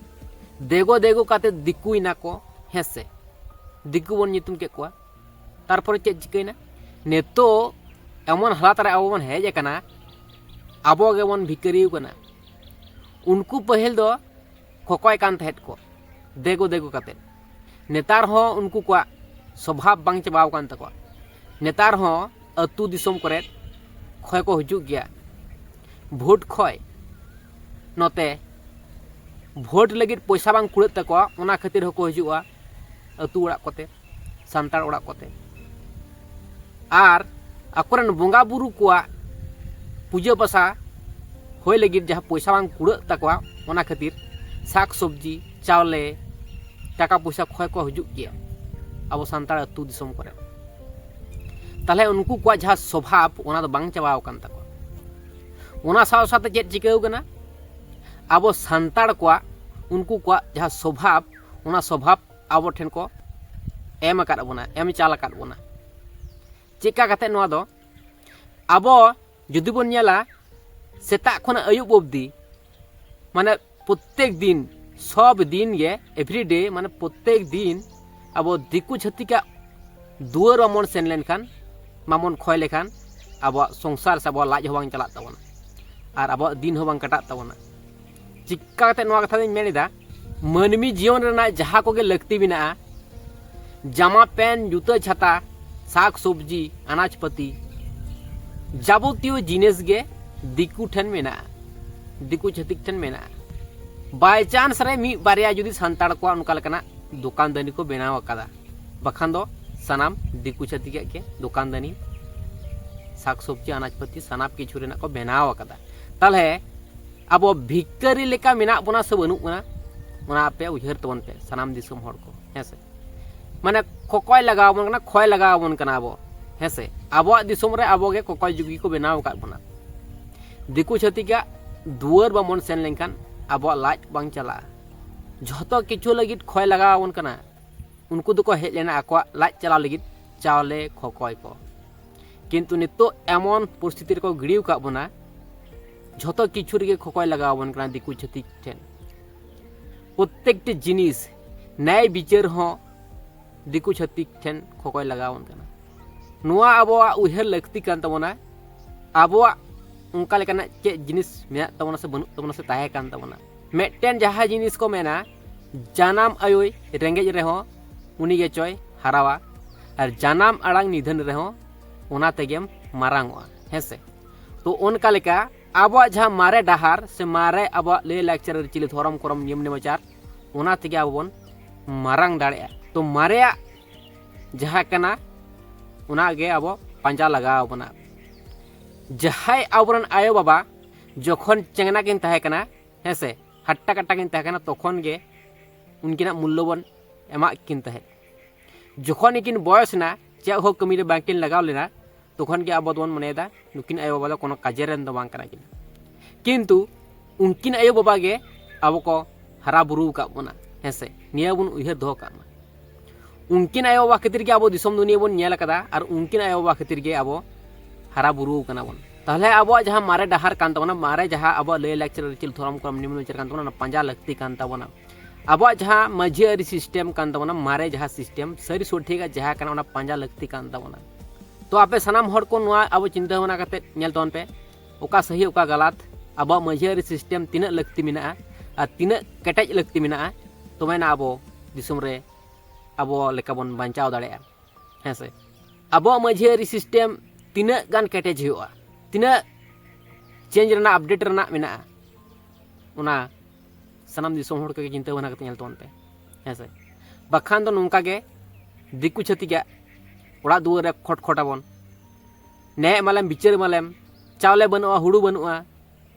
ᱫᱮᱜᱚ ᱫᱮᱜᱚ ᱠᱟᱛᱮ ᱫᱤᱠᱩᱭᱮᱱᱟ ᱠᱚ, ᱦᱮᱸ ᱥᱮ, ᱫᱤᱠᱩ ᱵᱚᱱ ᱧᱩᱛᱩᱢ ᱠᱮᱫ ᱠᱚᱣᱟ᱾ ᱛᱟᱨᱯᱚᱨᱮ ᱪᱮᱫ ᱪᱤᱠᱟᱹᱭᱮᱱᱟ? ᱱᱤᱛᱚᱜ ᱮᱢᱚᱱ ᱦᱟᱞᱟᱛ ᱨᱮ ᱟᱵᱚ ᱵᱚᱱ ᱦᱮᱡ ᱟᱠᱟᱱᱟ, ᱟᱵᱚ ᱜᱮᱵᱚᱱ ᱵᱷᱤᱠᱟᱹᱨᱤ ᱟᱠᱟᱱᱟ᱾ ᱩᱱᱠᱩ ᱯᱟᱹᱦᱤᱞ ᱫᱚ ᱠᱚᱠᱚᱭ ᱠᱟᱱ ᱛᱟᱦᱮᱸᱫ ᱠᱚ ᱫᱮᱜᱚ ᱫᱮᱜᱚ ᱠᱟᱛᱮᱫ᱾ ᱱᱮᱛᱟᱨ ᱦᱚᱸ ᱩᱱᱠᱩ ᱠᱚᱣᱟᱜ ᱥᱚᱵᱷᱟᱵ ᱵᱟᱝ ᱪᱟᱵᱟᱣ ᱟᱠᱟᱱ ᱛᱟᱠᱚᱣᱟ᱾ ᱱᱮᱛᱟᱨ ᱦᱚᱸ ᱟᱹᱛᱩ ᱫᱤᱥᱚᱢ ᱠᱚᱨᱮᱫ ᱠᱷᱚᱭ ᱠᱚ ᱦᱤᱡᱩᱜ ᱜᱮᱭᱟ, ᱵᱷᱳᱴ ᱠᱷᱚᱭ᱾ ᱱᱚᱛᱮ ᱵᱷᱳᱴ ᱞᱟᱹᱜᱤᱫ ᱯᱚᱭᱥᱟ ᱵᱟᱝ ᱠᱩᱲᱟᱹᱜ ᱛᱟᱠᱚᱣᱟ, ᱚᱱᱟ ᱠᱷᱟᱹᱛᱤᱨ ᱦᱚᱸᱠᱚ ᱦᱤᱡᱩᱜᱼᱟ ᱟᱹᱛᱩ ᱚᱲᱟᱜ ᱠᱚᱛᱮ, ᱥᱟᱱᱛᱟᱲ ᱚᱲᱟᱜ ᱠᱚᱛᱮ᱾ ᱟᱨ ᱟᱠᱚᱨᱮᱱ ᱵᱚᱸᱜᱟ ᱵᱩᱨᱩ ᱠᱚᱣᱟᱜ ᱯᱩᱡᱟᱹ ᱯᱟᱥᱟ ᱦᱩᱭ ᱞᱟᱹᱜᱤᱫ ᱡᱟᱦᱟᱸ ᱯᱚᱭᱥᱟ ᱵᱟᱝ ᱠᱩᱲᱟᱹᱜ ᱛᱟᱠᱚᱣᱟ, ᱚᱱᱟ ᱠᱷᱟᱹᱛᱤᱨ ᱥᱟᱠ ᱥᱚᱵᱽᱡᱤ, ᱪᱟᱣᱞᱮ, ᱴᱟᱠᱟ ᱯᱚᱭᱥᱟ ᱠᱷᱚᱭ ᱠᱚ ᱦᱤᱡᱩᱜ ᱜᱮᱭᱟ ᱟᱵᱚ ᱥᱟᱱᱛᱟᱲ ᱟᱹᱛᱩ ᱫᱤᱥᱚᱢ ᱠᱚᱨᱮ᱾ ᱛᱟᱦᱚᱞᱮ ᱩᱱᱠᱩ ᱠᱚᱣᱟᱜ ᱡᱟᱦᱟᱸ ᱥᱚᱵᱷᱟᱵ, ᱚᱱᱟ ᱫᱚ ᱵᱟᱝ ᱪᱟᱵᱟᱣ ᱟᱠᱟᱱ ᱛᱟᱠᱚᱣᱟ᱾ ᱚᱱᱟ ᱥᱟᱶ ᱥᱟᱶᱛᱮ ᱪᱮᱫ ᱪᱤᱠᱟᱹᱣ ᱠᱟᱱᱟ? ᱟᱵᱚ ᱥᱟᱱᱛᱟᱲ ᱠᱚᱣᱟᱜ, ᱩᱱᱠᱩ ᱠᱚᱣᱟᱜ ᱡᱟᱦᱟᱸ ᱥᱚᱵᱷᱟᱵ, ᱚᱱᱟ ᱥᱚᱵᱷᱟᱵ ᱟᱵᱚ ᱴᱷᱮᱱ ᱠᱚ ᱮᱢ ᱟᱠᱟᱫ ᱵᱚᱱᱟ, ᱮᱢ ᱪᱟᱞ ᱟᱠᱟᱫ ᱵᱚᱱᱟ᱾ ᱪᱮᱫᱠᱟ ᱠᱟᱛᱮ ᱱᱚᱣᱟ ᱫᱚ? ᱟᱵᱚ ᱡᱩᱫᱤ ᱵᱚᱱ ᱧᱮᱞᱟ, ᱥᱮᱛᱟᱜ ᱠᱷᱚᱱᱟᱜ ᱟᱹᱭᱩᱵ ᱚᱵᱫᱤ, ᱢᱟᱱᱮ ᱯᱨᱚᱛᱮᱠ ᱫᱤᱱ, ᱥᱚᱵ ᱫᱤᱱ ᱜᱮ, every day, ᱢᱟᱱᱮ ᱯᱨᱚᱛᱮᱠ ᱫᱤᱱ ᱟᱵᱚ ᱫᱤᱠᱩ ᱪᱷᱟᱹᱛᱤᱠᱟᱜ ᱫᱩᱣᱟᱹᱨ ᱵᱟᱵᱚᱱ ᱥᱮᱱ ᱞᱮᱱᱠᱷᱟᱱ, ᱵᱟᱵᱚᱱ ᱠᱷᱚᱭ ᱞᱮᱠᱷᱟᱱ, ᱟᱵᱚᱣᱟᱜ ᱥᱚᱝᱥᱟᱨ ᱥᱮ ᱟᱵᱚᱣᱟᱜ ᱞᱟᱡ ᱦᱚᱸ ᱵᱟᱝ ᱪᱟᱞᱟᱜ ᱛᱟᱵᱚᱱᱟ ᱟᱨ ᱟᱵᱚᱣᱟᱜ ᱫᱤᱱ ᱦᱚᱸ ᱵᱟᱝ ᱠᱟᱴᱟᱜ ᱛᱟᱵᱚᱱᱟ᱾ ᱪᱤᱠᱟ ᱠᱟᱛᱮ ᱱᱚᱣᱟ ᱠᱟᱛᱷᱟ ᱫᱚᱧ ᱢᱮᱱ ᱮᱫᱟ? ᱢᱟᱹᱱᱢᱤ ᱡᱤᱭᱚᱱ ᱨᱮᱱᱟᱜ ᱡᱟᱦᱟᱸ ᱠᱚᱜᱮ ᱞᱟᱹᱠᱛᱤ ᱢᱮᱱᱟᱜᱼᱟ, ᱡᱟᱢᱟ ᱯᱮᱱ, ᱡᱩᱛᱟᱹ ᱪᱷᱟᱛᱟ, ᱥᱟᱠ ᱥᱚᱵᱽᱡᱤ, ᱟᱱᱟᱡᱽ ᱯᱟᱹᱛᱤ, ᱡᱟᱵᱚᱛᱤᱭᱚ ᱡᱤᱱᱤᱥ ᱜᱮ ᱫᱤᱠᱩ ᱴᱷᱮᱱ ᱢᱮᱱᱟᱜᱼᱟ, ᱫᱤᱠᱩ ᱪᱷᱟᱹᱛᱤᱠ ᱴᱷᱮᱱ ᱢᱮᱱᱟᱜᱼᱟ᱾ By chance ᱨᱮ ᱢᱤᱫ ᱵᱟᱨᱭᱟ ᱡᱩᱫᱤ ᱥᱟᱱᱛᱟᱲ ᱠᱚᱣᱟᱜ ᱚᱱᱠᱟ ᱞᱮᱠᱟᱱᱟᱜ ᱫᱚᱠᱟᱱ ᱫᱟᱹᱱᱤ ᱠᱚ ᱵᱮᱱᱟᱣ ᱟᱠᱟᱫᱟ, ᱵᱟᱠᱷᱟᱱ ᱫᱚ ᱥᱟᱱᱟᱢ ᱫᱤᱠᱩ ᱪᱷᱟᱹᱛᱤᱠᱟᱜ ᱜᱮ ᱫᱚᱠᱟᱱ ᱫᱟᱹᱱᱤ, ᱥᱟᱠ ᱥᱚᱵᱽᱡᱤ, ᱟᱱᱟᱡᱽ ᱯᱟᱹᱛᱤ, ᱥᱟᱱᱟᱢ ᱠᱤᱪᱷᱩ ᱨᱮᱱᱟᱜ ᱠᱚ ᱵᱮᱱᱟᱣ ᱟᱠᱟᱫᱟ᱾ ᱛᱟᱦᱚᱞᱮ ᱟᱵᱚ ᱵᱷᱤᱠᱟᱹᱨᱤ ᱞᱮᱠᱟ ᱢᱮᱱᱟᱜ ᱵᱚᱱᱟ ᱥᱮ ᱵᱟᱹᱱᱩᱜ ᱵᱚᱱᱟ, ᱚᱱᱟ ᱟᱯᱮ ᱩᱭᱦᱟᱹᱨ ᱛᱟᱵᱚᱱ ᱯᱮ, ᱥᱟᱱᱟᱢ ᱫᱤᱥᱚᱢ ᱦᱚᱲ ᱠᱚ, ᱦᱮᱸ ᱥᱮ? ᱢᱟᱱᱮ ᱠᱚᱠᱚᱭ ᱞᱟᱜᱟᱣ ᱟᱵᱚᱱ ᱠᱟᱱᱟ, ᱠᱷᱚᱭ ᱞᱟᱜᱟᱣ ᱟᱵᱚᱱ ᱠᱟᱱᱟ ᱟᱵᱚ, ᱦᱮᱸ ᱥᱮ? ᱟᱵᱚᱣᱟᱜ ᱫᱤᱥᱚᱢ ᱨᱮ ᱟᱵᱚ ᱜᱮ ᱠᱚᱠᱚᱭ ᱡᱩᱜᱤ ᱠᱚ ᱵᱮᱱᱟᱣ ᱟᱠᱟᱫ ᱵᱚᱱᱟ᱾ ᱫᱤᱠᱩ ᱪᱷᱟᱹᱛᱤᱠᱟᱜ ᱫᱩᱣᱟᱹᱨ ᱵᱟᱵᱚᱱ ᱥᱮᱱ ᱞᱮᱱᱠᱷᱟᱱ ᱟᱵᱚᱣᱟᱜ ᱞᱟᱡ ᱵᱟᱝ ᱪᱟᱞᱟᱜᱼᱟ᱾ ᱡᱷᱚᱛᱚ ᱠᱤᱪᱷᱩ ᱞᱟᱹᱜᱤᱫ ᱠᱷᱚᱭ ᱞᱟᱜᱟᱣ ᱟᱵᱚᱱ ᱠᱟᱱᱟ᱾ ᱩᱱᱠᱩ ᱫᱚᱠᱚ ᱦᱮᱡ ᱞᱮᱱᱟ ᱟᱠᱚᱣᱟᱜ ᱞᱟᱡ ᱪᱟᱞᱟᱣ ᱞᱟᱹᱜᱤᱫ ᱪᱟᱣᱞᱮ ᱠᱷᱚᱠᱚᱭ ᱠᱚ, ᱠᱤᱱᱛᱩ ᱱᱤᱛᱚᱜ ᱮᱢᱚᱱ ᱯᱚᱨᱤᱥᱛᱷᱤᱛᱤ ᱨᱮᱠᱚ ᱜᱤᱰᱤ ᱟᱠᱟᱫ ᱵᱚᱱᱟ, ᱡᱷᱚᱛᱚ ᱠᱤᱪᱷᱩ ᱨᱮᱜᱮ ᱠᱷᱚᱠᱚᱭ ᱞᱟᱜᱟᱣ ᱟᱵᱚᱱ ᱠᱟᱱᱟ ᱫᱤᱠᱩ ᱪᱷᱟᱹᱛᱤᱠ ᱴᱷᱮᱱ᱾ ᱯᱨᱚᱛᱮᱠᱴᱤ ᱡᱤᱱᱤᱥ, ᱱᱮᱭ ᱵᱤᱪᱟᱹᱨ ᱦᱚᱸ ᱫᱤᱠᱩ ᱪᱷᱟᱹᱛᱤᱠ ᱴᱷᱮᱱ ᱠᱷᱚᱠᱚᱭ ᱞᱟᱜᱟᱣ ᱟᱵᱚᱱ ᱠᱟᱱᱟ᱾ ᱱᱚᱣᱟ ᱟᱵᱚᱣᱟᱜ ᱩᱭᱦᱟᱹᱨ ᱞᱟᱹᱠᱛᱤ ᱠᱟᱱ ᱛᱟᱵᱚᱱᱟ᱾ ᱟᱵᱚᱣᱟᱜ ᱚᱱᱠᱟ ᱞᱮᱠᱟᱱᱟᱜ ᱪᱮᱫ ᱡᱤᱱᱤᱥ ᱢᱮᱱᱟᱜ ᱛᱟᱵᱚᱱᱟ ᱥᱮ ᱵᱟᱹᱱᱩᱜ ᱛᱟᱵᱚᱱᱟ ᱥᱮ ᱛᱟᱦᱮᱸ ᱠᱟᱱ ᱛᱟᱵᱚᱱᱟ? ᱢᱤᱫᱴᱮᱱ ᱡᱟᱦᱟᱸ ᱡᱤᱱᱤᱥ ᱠᱚ ᱢᱮᱱᱟ, ᱡᱟᱱᱟᱢ ᱟᱭᱳᱭ ᱨᱮᱸᱜᱮᱡ ᱨᱮᱦᱚᱸ ᱩᱱᱤ ᱜᱮᱪᱚᱭ ᱦᱟᱨᱟᱣᱟ, ᱟᱨ ᱡᱟᱱᱟᱢ ᱟᱲᱟᱝ ᱱᱤᱫᱷᱟᱹᱱ ᱨᱮᱦᱚᱸ ᱚᱱᱟ ᱛᱮᱜᱮᱢ ᱢᱟᱨᱟᱝᱚᱜᱼᱟ, ᱦᱮᱸ ᱥᱮ? ᱛᱚ ᱚᱱᱠᱟ ᱞᱮᱠᱟ ᱟᱵᱚᱣᱟᱜ ᱡᱟᱦᱟᱸ ᱢᱟᱨᱮ ᱰᱟᱦᱟᱨ ᱥᱮ ᱢᱟᱨᱮ ᱟᱵᱚᱣᱟᱜ ᱞᱟᱹᱭ ᱞᱟᱠᱪᱟᱨ ᱟᱹᱨᱤᱪᱟᱹᱞᱤ ᱫᱷᱚᱨᱚᱢ ᱠᱚᱨᱚᱢ ᱱᱤᱭᱚᱢ ᱱᱮᱢᱟᱪᱟᱨ, ᱚᱱᱟ ᱛᱮᱜᱮ ᱟᱵᱚ ᱵᱚᱱ ᱢᱟᱨᱟᱝ ᱫᱟᱲᱮᱭᱟᱜᱼᱟ᱾ ᱛᱚ ᱢᱟᱨᱮᱭᱟᱜ ᱡᱟᱦᱟᱸ ᱠᱟᱱᱟ, ᱚᱱᱟ ᱜᱮ ᱟᱵᱚ ᱯᱟᱸᱡᱟ ᱞᱟᱜᱟᱣ ᱵᱚᱱᱟ᱾ ᱡᱟᱦᱟᱸᱭ ᱟᱵᱚᱨᱮᱱ ᱟᱭᱳᱼᱵᱟᱵᱟ ᱡᱚᱠᱷᱚᱱ ᱪᱮᱝᱱᱟ ᱠᱤᱱ ᱛᱟᱦᱮᱸ ᱠᱟᱱᱟ, ᱦᱮᱸ ᱥᱮ, ᱦᱟᱴᱴᱟ ᱠᱟᱴᱴᱟ ᱠᱤᱱ ᱛᱟᱦᱮᱸ ᱠᱟᱱᱟ, ᱛᱚᱠᱷᱚᱱ ᱜᱮ ᱩᱱᱠᱤᱱᱟᱜ ᱢᱩᱞᱞᱚ ᱵᱚᱱ ᱮᱢᱟᱜ ᱠᱤᱱ ᱛᱟᱦᱮᱸᱫ᱾ ᱡᱚᱠᱷᱚᱱ ᱜᱮᱠᱤᱱ ᱵᱚᱭᱚᱥ ᱮᱱᱟ, ᱪᱮᱫ ᱦᱚᱸ ᱠᱟᱹᱢᱤ ᱨᱮ ᱵᱟᱝᱠᱤᱱ ᱞᱟᱜᱟᱣ ᱞᱮᱱᱟ, ᱛᱚᱠᱷᱚᱱ ᱜᱮ ᱟᱵᱚ ᱫᱚᱵᱚᱱ ᱢᱚᱱᱮᱭᱮᱫᱟ ᱱᱩᱠᱤᱱ ᱟᱭᱳᱼᱵᱟᱵᱟ ᱫᱚ ᱠᱳᱱᱳ ᱠᱟᱡᱮ ᱨᱮᱱ ᱫᱚ ᱵᱟᱝ ᱠᱟᱱᱟ ᱠᱤᱱ᱾ ᱠᱤᱱᱛᱩ ᱩᱱᱠᱤᱱ ᱟᱭᱳᱼᱵᱟᱵᱟ ᱜᱮ ᱟᱵᱚ ᱠᱚ ᱦᱟᱨᱟ ᱵᱩᱨᱩ ᱟᱠᱟᱫ ᱵᱚᱱᱟ, ᱦᱮᱸ ᱥᱮ, ᱱᱤᱭᱟᱹ ᱵᱚᱱ ᱩᱭᱦᱟᱹᱨ ᱫᱚᱦᱚ ᱠᱟᱜ ᱢᱟ᱾ ᱩᱱᱠᱤᱱ ᱟᱭᱳᱼᱵᱟᱵᱟ ᱠᱷᱟᱹᱛᱤᱨ ᱜᱮ ᱟᱵᱚ ᱫᱤᱥᱚᱢ ᱫᱩᱱᱤᱭᱟᱹ ᱵᱚᱱ ᱧᱮᱞ ᱟᱠᱟᱫᱟ, ᱟᱨ ᱩᱱᱠᱤᱱ ᱟᱭᱳᱼᱵᱟᱵᱟ ᱠᱷᱟᱹᱛᱤᱨ ᱜᱮ ᱟᱵᱚ ᱦᱟᱨᱟ ᱵᱩᱨᱩ ᱟᱠᱟᱱᱟ ᱵᱚᱱ᱾ ᱛᱟᱦᱚᱞᱮ ᱟᱵᱚᱣᱟᱜ ᱡᱟᱦᱟᱸ ᱢᱟᱨᱮ ᱰᱟᱦᱟᱨ ᱠᱟᱱ ᱛᱟᱵᱚᱱᱟ, ᱢᱟᱨᱮ ᱡᱟᱦᱟᱸ ᱟᱵᱚᱣᱟᱜ ᱞᱟᱹᱭ ᱞᱟᱠᱪᱟᱨ ᱟᱹᱨᱤᱪᱟᱹᱞᱤ ᱫᱷᱚᱨᱚᱢ ᱠᱚᱨᱚᱢ ᱱᱤᱭᱚᱢ ᱱᱮᱢᱟᱪᱟᱨ ᱠᱟᱱ ᱛᱟᱵᱚᱱᱟ, ᱚᱱᱟ ᱯᱟᱸᱡᱟ ᱞᱟᱹᱠᱛᱤ ᱠᱟᱱ ᱛᱟᱵᱚᱱᱟ᱾ ᱟᱵᱚᱣᱟᱜ ᱡᱟᱦᱟᱸ ᱢᱟᱹᱡᱷᱤ ᱟᱹᱨᱤ ᱥᱤᱥᱴᱮᱢ ᱠᱟᱱ ᱛᱟᱵᱚᱱᱟ, ᱢᱟᱨᱮ ᱡᱟᱦᱟᱸ ᱥᱤᱥᱴᱮᱢ, ᱥᱟᱹᱨᱤ ᱥᱚᱴᱷᱤᱠᱟᱜ ᱡᱟᱦᱟᱸ ᱠᱟᱱᱟ, ᱚᱱᱟ ᱯᱟᱸᱡᱟ ᱞᱟᱹᱠᱛᱤ ᱠᱟᱱ ᱛᱟᱵᱚᱱᱟ᱾ ᱛᱚ ᱟᱯᱮ ᱥᱟᱱᱟᱢ ᱦᱚᱲ ᱠᱚ ᱱᱚᱣᱟ ᱟᱵᱚ ᱪᱤᱱᱛᱟᱹ ᱵᱷᱟᱵᱽᱱᱟ ᱠᱟᱛᱮ ᱧᱮᱞ ᱛᱟᱵᱚᱱ ᱯᱮ, ᱚᱠᱟ ᱥᱟᱹᱦᱤ ᱚᱠᱟ ᱜᱟᱞᱟᱛ, ᱟᱵᱚᱣᱟᱜ ᱢᱟᱹᱡᱷᱤ ᱟᱹᱨᱤ ᱥᱤᱥᱴᱮᱢ ᱛᱤᱱᱟᱹᱜ ᱞᱟᱹᱠᱛᱤ ᱢᱮᱱᱟᱜᱼᱟ ᱟᱨ ᱛᱤᱱᱟᱹᱜ ᱠᱮᱴᱮᱡ ᱞᱟᱹᱠᱛᱤ ᱢᱮᱱᱟᱜᱼᱟ, ᱛᱚᱵᱮᱱᱟ ᱟᱵᱚ ᱫᱤᱥᱚᱢ ᱨᱮ ᱟᱵᱚ ᱞᱮᱠᱟ ᱵᱚᱱ ᱵᱟᱧᱪᱟᱣ ᱫᱟᱲᱮᱭᱟᱜᱼᱟ, ᱦᱮᱸ ᱥᱮ᱾ ᱟᱵᱚᱣᱟᱜ ᱢᱟᱹᱡᱷᱤ ᱟᱹᱨᱤ ᱥᱤᱥᱴᱮᱢ ᱛᱤᱱᱟᱹᱜ ᱜᱟᱱ ᱠᱮᱴᱮᱡ ᱦᱩᱭᱩᱜᱼᱟ, ᱛᱤᱱᱟᱹᱜ ᱪᱮᱧᱡᱽ ᱨᱮᱱᱟᱜ, ᱟᱯᱰᱮᱴ ᱨᱮᱱᱟᱜ ᱢᱮᱱᱟᱜᱼᱟ, ᱚᱱᱟ ᱥᱟᱱᱟᱢ ᱫᱤᱥᱚᱢ ᱦᱚᱲ ᱠᱚᱜᱮ ᱪᱤᱱᱛᱟᱹ ᱵᱷᱟᱵᱽᱱᱟ ᱠᱟᱛᱮ ᱧᱮᱞ ᱛᱟᱵᱚᱱ ᱯᱮ, ᱦᱮᱸ ᱥᱮ᱾ ᱵᱟᱠᱷᱟᱱ ᱫᱚ ᱱᱚᱝᱠᱟ ᱜᱮ ᱫᱤᱠᱩ ᱪᱷᱟᱹᱛᱤᱠᱟᱜ ᱚᱲᱟᱜ ᱫᱩᱣᱟᱹᱨ ᱨᱮ ᱠᱷᱚᱴ ᱠᱷᱚᱴ ᱟᱵᱚᱱ, ᱱᱮ ᱮᱢᱟᱞᱮᱢ ᱵᱤᱪᱟᱹᱨ ᱮᱢᱟᱞᱮᱢ, ᱪᱟᱣᱞᱮ ᱵᱟᱹᱱᱩᱜᱼᱟ, ᱦᱩᱲᱩ ᱵᱟᱹᱱᱩᱜᱼᱟ,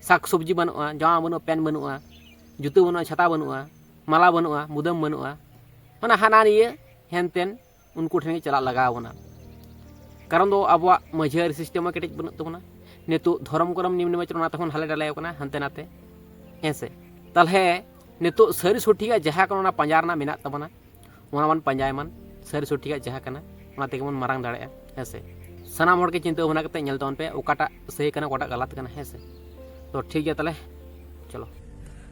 ᱥᱟᱠ ᱥᱚᱵᱽᱡᱤ ᱵᱟᱹᱱᱩᱜᱼᱟ, ᱡᱟᱢᱟ ᱵᱟᱹᱱᱩᱜᱼᱟ, ᱯᱮᱱ ᱵᱟᱹᱱᱩᱜᱼᱟ, ᱡᱩᱛᱟᱹ ᱵᱟᱹᱱᱩᱜᱼᱟ, ᱪᱷᱟᱛᱟ ᱵᱟᱹᱱᱩᱜᱼᱟ, ᱢᱟᱞᱟ ᱵᱟᱹᱱᱩᱜᱼᱟ, ᱢᱩᱫᱟᱹᱢ ᱵᱟᱹᱱᱩᱜᱼᱟ, ᱢᱟᱱᱮ ᱦᱟᱱᱟ ᱱᱤᱭᱟᱹ ᱦᱮᱱ ᱛᱮᱱ ᱩᱱᱠᱩ ᱴᱷᱮᱱ ᱜᱮ ᱪᱟᱞᱟᱜ ᱞᱟᱜᱟᱣ ᱵᱚᱱᱟ᱾ ᱠᱟᱨᱚᱱ ᱫᱚ ᱟᱵᱚᱣᱟᱜ ᱢᱟᱹᱡᱷᱤ ᱟᱹᱨᱤ ᱥᱤᱥᱴᱮᱢ ᱦᱚᱸ ᱠᱮᱴᱮᱡ ᱵᱟᱹᱱᱩᱜ ᱛᱟᱵᱚᱱᱟ᱾ ᱱᱤᱛᱚᱜ ᱫᱷᱚᱨᱚᱢ ᱠᱚᱨᱚᱢ ᱱᱤᱭᱚᱢ ᱱᱮᱢᱟᱪᱟᱨ ᱚᱱᱟ ᱛᱮᱦᱚᱸ ᱦᱟᱞᱮ ᱰᱟᱞᱮ ᱠᱟᱱᱟ ᱦᱟᱱᱛᱮ ᱱᱟᱛᱮ, ᱦᱮᱸ ᱥᱮ᱾ ᱛᱟᱦᱚᱞᱮ ᱱᱤᱛᱚᱜ ᱥᱟᱹᱨᱤ ᱥᱚᱴᱷᱤᱠᱟᱜ ᱡᱟᱦᱟᱸ ᱠᱟᱱᱟ ᱚᱱᱟ ᱯᱟᱸᱡᱟ ᱨᱮᱱᱟᱜ ᱢᱮᱱᱟᱜ ᱛᱟᱵᱚᱱᱟ, ᱚᱱᱟ ᱵᱚᱱ ᱯᱟᱸᱡᱟᱭ ᱢᱟᱱ, ᱥᱟᱹᱨᱤ ᱥᱚᱴᱷᱤᱠᱟᱜ ᱡᱟᱦᱟᱸ ᱠᱟᱱᱟ ᱚᱱᱟ ᱛᱮᱜᱮ ᱵᱚᱱ ᱢᱟᱨᱟᱝ ᱫᱟᱲᱮᱭᱟᱜᱼᱟ, ᱦᱮᱸ ᱥᱮ᱾ ᱥᱟᱱᱟᱢ ᱦᱚᱲ ᱜᱮ ᱪᱤᱱᱛᱟᱹ ᱵᱷᱟᱵᱽᱱᱟ ᱠᱟᱛᱮ ᱧᱮᱞ ᱛᱟᱵᱚᱱ ᱯᱮ ᱚᱠᱟᱴᱟᱜ ᱥᱟᱹᱦᱤ ᱠᱟᱱᱟ, ᱚᱠᱟᱴᱟᱜ ᱜᱟᱞᱟᱛ ᱠᱟᱱᱟ, ᱦᱮᱸ ᱥᱮ᱾ ᱛᱚ ᱴᱷᱤᱠ ᱜᱮᱭᱟ ᱛᱟᱦᱚᱞᱮ, ᱪᱚᱞᱚ᱾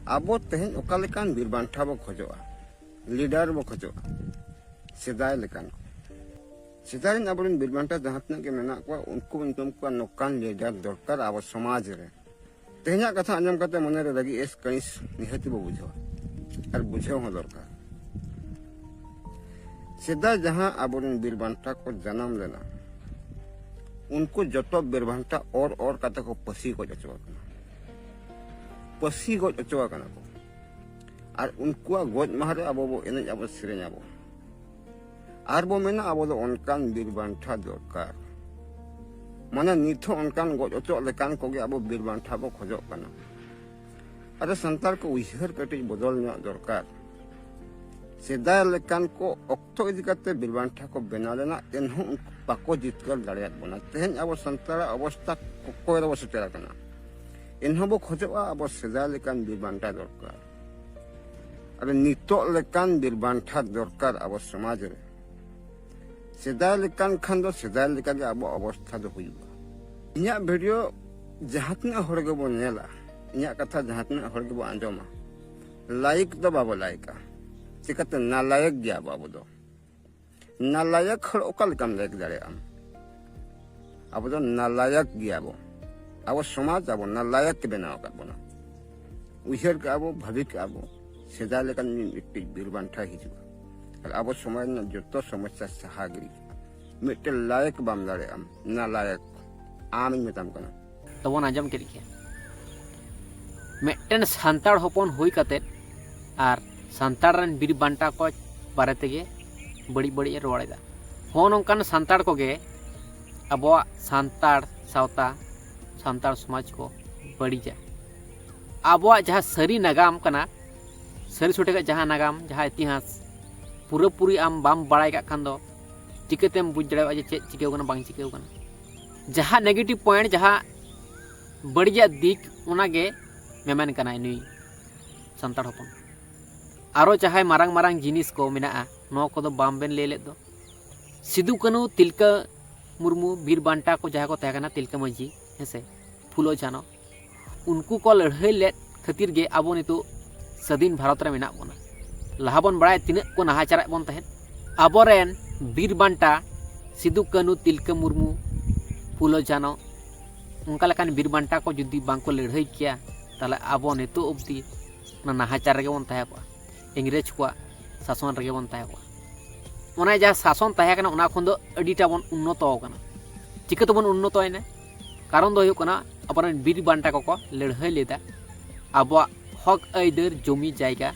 ᱟᱵᱚ ᱛᱮᱦᱮᱧ ᱚᱠᱟ ᱞᱮᱠᱟᱱ ᱵᱤᱨ ᱵᱟᱱᱴᱟ ᱵᱚ ᱠᱷᱚᱡᱚᱜᱼᱟ, ᱞᱤᱰᱟᱨ ᱵᱚ ᱠᱷᱚᱡᱚᱜᱼᱟ, ᱥᱮᱫᱟᱭ ᱞᱮᱠᱟᱱ ᱠᱚ᱾ ᱥᱮᱫᱟᱭ ᱨᱮᱱ ᱟᱵᱚᱨᱮᱱ ᱵᱤᱨ ᱵᱟᱱᱴᱟ ᱡᱟᱦᱟᱸ ᱛᱤᱱᱟᱹᱜ ᱜᱮ ᱢᱮᱱᱟᱜ ᱠᱚᱣᱟ, ᱩᱱᱠᱩ ᱵᱚᱱ ᱧᱩᱛᱩᱢ ᱠᱚᱣᱟ ᱱᱚᱝᱠᱟᱱ ᱞᱤᱰᱟᱨ ᱫᱚᱨᱠᱟᱨ ᱟᱵᱚ ᱥᱚᱢᱟᱡᱽ ᱨᱮ᱾ ᱛᱮᱦᱮᱧᱟᱜ ᱠᱟᱛᱷᱟ ᱟᱸᱡᱚᱢ ᱠᱟᱛᱮ ᱢᱚᱱᱮᱨᱮ ᱨᱟᱹᱜᱤ ᱮᱥ ᱠᱟᱹᱲᱤᱥ ᱱᱤᱦᱟᱹᱛᱤ ᱵᱚ ᱵᱩᱡᱷᱟᱹᱣᱟ, ᱟᱨ ᱵᱩᱡᱷᱟᱹᱣ ᱦᱚᱸ ᱫᱚᱨᱠᱟᱨ᱾ ᱥᱮᱫᱟᱭ ᱡᱟᱦᱟᱸ ᱟᱵᱚᱨᱮᱱ ᱵᱤᱨ ᱵᱟᱱᱴᱟ ᱠᱚ ᱡᱟᱱᱟᱢ ᱞᱮᱱᱟ, ᱩᱱᱠᱩ ᱡᱚᱛᱚ ᱵᱤᱨ ᱵᱟᱱᱴᱟ ᱚᱨ ᱚᱨ ᱠᱟᱛᱮ ᱠᱚ ᱯᱟᱹᱥᱤ ᱜᱚᱡ ᱦᱚᱪᱚ ᱟᱠᱟᱱᱟ᱾ ᱯᱟᱹᱥᱤ ᱜᱚᱡ ᱦᱚᱪᱚ ᱟᱠᱟᱱᱟ ᱠᱚ᱾ ᱟᱨ ᱩᱱᱠᱩᱣᱟᱜ ᱜᱚᱡ ᱢᱟᱦᱟ ᱨᱮ ᱟᱵᱚ ᱵᱚ ᱮᱱᱮᱡ ᱟᱵᱚ, ᱥᱮᱨᱮᱧ ᱟᱵᱚ᱾ ᱟᱨ ᱵᱚ ᱢᱮᱱᱟ, ᱟᱵᱚ ᱫᱚ ᱚᱱᱠᱟᱱ ᱵᱤᱨ ᱵᱟᱱᱴᱟ ᱫᱚᱨᱠᱟᱨ᱾ ᱢᱟᱱᱮ, ᱱᱤᱛ ᱦᱚᱸ ᱚᱱᱠᱟᱱ ᱜᱚᱡ ᱦᱚᱪᱚᱜ ᱞᱮᱠᱟᱱ ᱠᱚᱜᱮ ᱟᱵᱚ ᱵᱤᱨ ᱵᱟᱱᱴᱟ ᱵᱚ ᱠᱷᱚᱡᱚᱜ ᱠᱟᱱᱟ᱾ ᱟᱫᱚ ᱥᱟᱱᱛᱟᱲ ᱠᱚ ᱩᱭᱦᱟᱹᱨ ᱠᱟᱹᱴᱤᱡ ᱵᱚᱫᱚᱞ ᱧᱚᱜ ᱫᱚᱨᱠᱟᱨ᱾ ᱥᱮᱫᱟᱭ ᱞᱮᱠᱟᱱ ᱠᱚ ᱚᱠᱛᱚ ᱤᱫᱤ ᱠᱟᱛᱮ ᱵᱤᱨ ᱵᱟᱱᱴᱟ ᱠᱚ ᱵᱮᱱᱟᱣ ᱞᱮᱱᱟ, ᱮᱱᱦᱚᱸ ᱩᱱᱠᱩ ᱵᱟᱠᱚ ᱡᱤᱛᱠᱟᱹᱨ ᱫᱟᱲᱮᱭᱟᱫ ᱵᱚᱱᱟ᱾ ᱛᱮᱦᱮᱧ ᱟᱵᱚ ᱥᱟᱱᱛᱟᱲᱟᱜ ᱚᱵᱚᱥᱛᱟ ᱚᱠᱚᱭ ᱨᱮᱵᱚ ᱥᱮᱴᱮᱨ ᱟᱠᱟᱱᱟ? ᱮᱱᱦᱚᱸ ᱵᱚ ᱠᱷᱚᱡᱚᱜᱼᱟ ᱟᱵᱚ ᱥᱮᱫᱟᱭ ᱞᱮᱠᱟᱱ ᱵᱤᱨ ᱵᱟᱱᱴᱟ ᱫᱚᱨᱠᱟᱨ᱾ ᱟᱫᱚ ᱱᱤᱛᱚᱜ ᱞᱮᱠᱟᱱ ᱵᱤᱨ ᱵᱟᱱᱴᱟ ᱫᱚᱨᱠᱟᱨ ᱟᱵᱚ ᱥᱚᱢᱟᱡᱽ ᱨᱮ᱾ ᱥᱮᱫᱟᱭ ᱞᱮᱠᱟᱱ ᱠᱷᱟᱱ ᱫᱚ ᱥᱮᱫᱟᱭ ᱞᱮᱠᱟᱜᱮ ᱟᱵᱚᱣᱟᱜ ᱚᱵᱚᱥᱛᱷᱟ ᱫᱚ ᱦᱩᱭᱩᱜᱼᱟ᱾ ᱤᱧᱟᱹᱜ ᱵᱷᱤᱰᱤᱭᱳ ᱡᱟᱦᱟᱸ ᱛᱤᱱᱟᱹᱜ ᱦᱚᱲ ᱜᱮᱵᱚᱱ ᱧᱮᱞᱟ, ᱤᱧᱟᱹᱜ ᱠᱟᱛᱷᱟ ᱡᱟᱦᱟᱸ ᱛᱤᱱᱟᱹᱜ ᱦᱚᱲ ᱜᱮᱵᱚᱱ ᱟᱸᱡᱚᱢᱟ, ᱞᱟᱭᱤᱠ ᱫᱚ ᱵᱟᱵᱚ ᱞᱟᱭᱤᱠᱟ᱾ ᱪᱤᱠᱟᱹᱛᱮ? ᱱᱟᱞᱟᱭᱚᱠ ᱜᱮᱭᱟ ᱵᱚ ᱟᱵᱚ ᱫᱚ᱾ ᱱᱟᱞᱟᱭᱚᱠ ᱦᱚᱲ ᱚᱠᱟ ᱞᱮᱠᱟᱢ ᱞᱟᱭᱤᱠ ᱫᱟᱲᱮᱭᱟᱜᱼᱟ? ᱟᱵᱚ ᱫᱚ ᱱᱟᱞᱟᱭᱚᱠ ᱜᱮᱭᱟ ᱵᱚ᱾ ᱟᱵᱚ ᱥᱚᱢᱟᱡᱽ ᱟᱵᱚ ᱱᱟᱞᱟᱭᱚᱠ ᱛᱮ ᱵᱮᱱᱟᱣ ᱟᱠᱟᱫ ᱵᱚᱱᱟ᱾ ᱩᱭᱦᱟᱹᱨ ᱠᱟᱜᱼᱟ ᱵᱚ, ᱵᱷᱟᱹᱵᱤ ᱠᱟᱜᱼᱟ ᱵᱚ, ᱥᱮᱫᱟᱭ ᱞᱮᱠᱟᱱ ᱢᱤᱫ ᱢᱤᱫᱴᱤᱡ ᱵᱤᱨ ᱵᱟᱱᱴᱟ ᱦᱤᱡᱩᱜᱼᱟ᱾ ᱟᱨ ᱟᱵᱚ ᱥᱚᱢᱟᱡᱽ ᱨᱮᱱᱟᱜ ᱡᱚᱛᱚ ᱥᱚᱢᱚᱥᱥᱟ ᱥᱟᱦᱟ ᱜᱤᱰᱤ ᱠᱟᱜᱼᱟ᱾ ᱢᱤᱫᱴᱮᱱ ᱞᱟᱭᱚᱠ ᱵᱟᱢ ᱫᱟᱲᱮᱭᱟᱜᱼᱟ, ᱱᱟᱞᱟᱭᱚᱠ᱾ ᱟᱢᱤᱧ ᱢᱮᱛᱟᱢ ᱠᱟᱱᱟ᱾ ᱛᱚᱵᱚᱱ ᱟᱸᱡᱚᱢ ᱠᱮᱫ ᱜᱮᱭᱟ᱾ ᱢᱤᱫᱴᱮᱱ ᱥᱟᱱᱛᱟᱲ ᱦᱚᱯᱚᱱ ᱦᱩᱭ ᱠᱟᱛᱮᱫ ᱟᱨ ᱥᱟᱱᱛᱟᱲ ᱨᱮᱱ ᱵᱤᱨ ᱵᱟᱱᱴᱟ ᱠᱚ ᱵᱟᱨᱮ ᱛᱮᱜᱮ ᱵᱟᱹᱲᱤᱡ ᱵᱟᱹᱲᱤᱡ ᱮ ᱨᱚᱲ ᱮᱫᱟ᱾ ᱦᱚᱸ, ᱱᱚᱝᱠᱟᱱ ᱥᱟᱱᱛᱟᱲ ᱠᱚᱜᱮ ᱟᱵᱚᱣᱟᱜ ᱥᱟᱱᱛᱟᱲ ᱥᱟᱶᱛᱟ, ᱥᱟᱱᱛᱟᱲ ᱥᱚᱢᱟᱡᱽ ᱠᱚ ᱵᱟᱹᱲᱤᱡᱟ᱾ ᱟᱵᱚᱣᱟᱜ ᱡᱟᱦᱟᱸ ᱥᱟᱹᱨᱤ ᱱᱟᱜᱟᱢ ᱠᱟᱱᱟ, ᱥᱟᱹᱨᱤ ᱥᱚᱴᱷᱤᱠᱟᱜ ᱡᱟᱦᱟᱸ ᱱᱟᱜᱟᱢ, ᱡᱟᱦᱟᱸ ᱤᱛᱤᱦᱟᱥ, ᱯᱩᱨᱟᱹᱯᱩᱨᱤ ᱟᱢ ᱵᱟᱢ ᱵᱟᱲᱟᱭ ᱠᱟᱜ ᱠᱷᱟᱱ ᱫᱚ ᱪᱤᱠᱟᱹᱛᱮᱢ ᱵᱩᱡᱽ ᱫᱟᱲᱮᱭᱟᱜᱼᱟ ᱡᱮ ᱪᱮᱫ ᱪᱤᱠᱟᱹᱣ ᱠᱟᱱᱟ, ᱵᱟᱝ ᱪᱤᱠᱟᱹᱣ ᱠᱟᱱᱟ? ᱡᱟᱦᱟᱸ ᱱᱮᱜᱮᱴᱤᱵᱷ ᱯᱚᱭᱮᱱᱴ, ᱡᱟᱦᱟᱸ ᱵᱟᱹᱲᱤᱡᱟᱜ ᱫᱤᱠ, ᱚᱱᱟᱜᱮ ᱢᱮᱢᱮᱱ ᱠᱟᱱᱟᱭ ᱱᱩᱭ ᱥᱟᱱᱛᱟᱲ ᱦᱚᱯᱚᱱ᱾ ᱟᱨᱚ ᱡᱟᱦᱟᱸᱭ ᱢᱟᱨᱟᱝ ᱢᱟᱨᱟᱝ ᱡᱤᱱᱤᱥ ᱠᱚ ᱢᱮᱱᱟᱜᱼᱟ, ᱱᱚᱣᱟ ᱠᱚᱫᱚ ᱵᱟᱢ ᱵᱮᱱ ᱞᱟᱹᱭ ᱞᱮᱫ ᱫᱚ᱾ ᱥᱤᱫᱩ ᱠᱟᱹᱱᱦᱩ, ᱛᱤᱞᱠᱟᱹ ᱢᱩᱨᱢᱩ, ᱵᱤᱨ ᱵᱟᱱᱴᱟ ᱠᱚ ᱡᱟᱦᱟᱸᱭ ᱠᱚ ᱛᱟᱦᱮᱸ ᱠᱟᱱᱟ, ᱛᱤᱞᱠᱟᱹ ᱢᱟᱹᱡᱷᱤ, ᱦᱮᱸᱥᱮ, ᱯᱷᱩᱞᱳ ᱡᱷᱟᱱᱚ, ᱩᱱᱠᱩ ᱠᱚ ᱞᱟᱹᱲᱦᱟᱹᱭ ᱞᱮᱫ ᱠᱷᱟᱹᱛᱤᱨ ᱜᱮ ᱟᱵᱚ ᱱᱤᱛᱚᱜ ᱥᱟᱹᱫᱷᱤᱱ ᱵᱷᱟᱨᱚᱛ ᱨᱮ ᱢᱮᱱᱟᱜ ᱵᱚᱱᱟ᱾ ᱞᱟᱦᱟ ᱵᱚᱱ ᱵᱟᱲᱟᱭᱟ ᱛᱤᱱᱟᱹᱜ ᱠᱚ ᱱᱟᱦᱟᱪᱟᱨᱮᱫ ᱵᱚᱱ ᱛᱟᱦᱮᱸᱫ᱾ ᱟᱵᱚᱨᱮᱱ ᱵᱤᱨ ᱵᱟᱱᱴᱟ ᱥᱤᱫᱩ ᱠᱟᱹᱱᱦᱩ, ᱛᱤᱞᱠᱟᱹ ᱢᱩᱨᱢᱩ, ᱯᱷᱩᱞᱳ ᱡᱷᱟᱱᱚ, ᱚᱱᱠᱟ ᱞᱮᱠᱟᱱ ᱵᱤᱨ ᱵᱟᱱᱴᱟ ᱠᱚ ᱡᱩᱫᱤ ᱵᱟᱝᱠᱚ ᱞᱟᱹᱲᱦᱟᱹᱭ ᱠᱮᱭᱟ, ᱛᱟᱦᱚᱞᱮ ᱟᱵᱚ ᱱᱤᱛᱚᱜ ᱚᱵᱫᱤ ᱚᱱᱟ ᱱᱟᱦᱟᱪᱟᱨ ᱨᱮᱜᱮ ᱵᱚᱱ ᱛᱟᱦᱮᱸ ᱠᱚᱜᱼᱟ, ᱤᱝᱨᱮᱡᱽ ᱠᱚᱣᱟᱜ ᱥᱟᱥᱚᱱ ᱨᱮᱜᱮ ᱵᱚᱱ ᱛᱟᱦᱮᱸ ᱠᱚᱜᱼᱟ᱾ ᱚᱱᱟ ᱡᱟᱦᱟᱸ ᱥᱟᱥᱚᱱ ᱛᱟᱦᱮᱸ ᱠᱟᱱᱟ, ᱚᱱᱟ ᱠᱷᱚᱱ ᱫᱚ ᱟᱹᱰᱤᱴᱟ ᱵᱚᱱ ᱩᱱᱱᱚᱛᱚ ᱟᱠᱟᱱᱟ᱾ ᱪᱤᱠᱟᱹ ᱛᱮᱵᱚᱱ ᱩᱱᱱᱚᱛᱚᱭᱮᱱᱟ? ᱠᱟᱨᱚᱱ ᱫᱚ ᱦᱩᱭᱩᱜ ᱠᱟᱱᱟ, ᱟᱵᱚᱨᱮᱱ ᱵᱤᱨ ᱵᱟᱱᱴᱟ ᱠᱚᱠᱚ ᱞᱟᱹᱲᱦᱟᱹᱭ ᱞᱮᱫᱟ ᱟᱵᱚᱣᱟᱜ ᱦᱚᱠ ᱟᱹᱭᱫᱟᱹᱨ ᱡᱚᱢᱤ ᱡᱟᱭᱜᱟ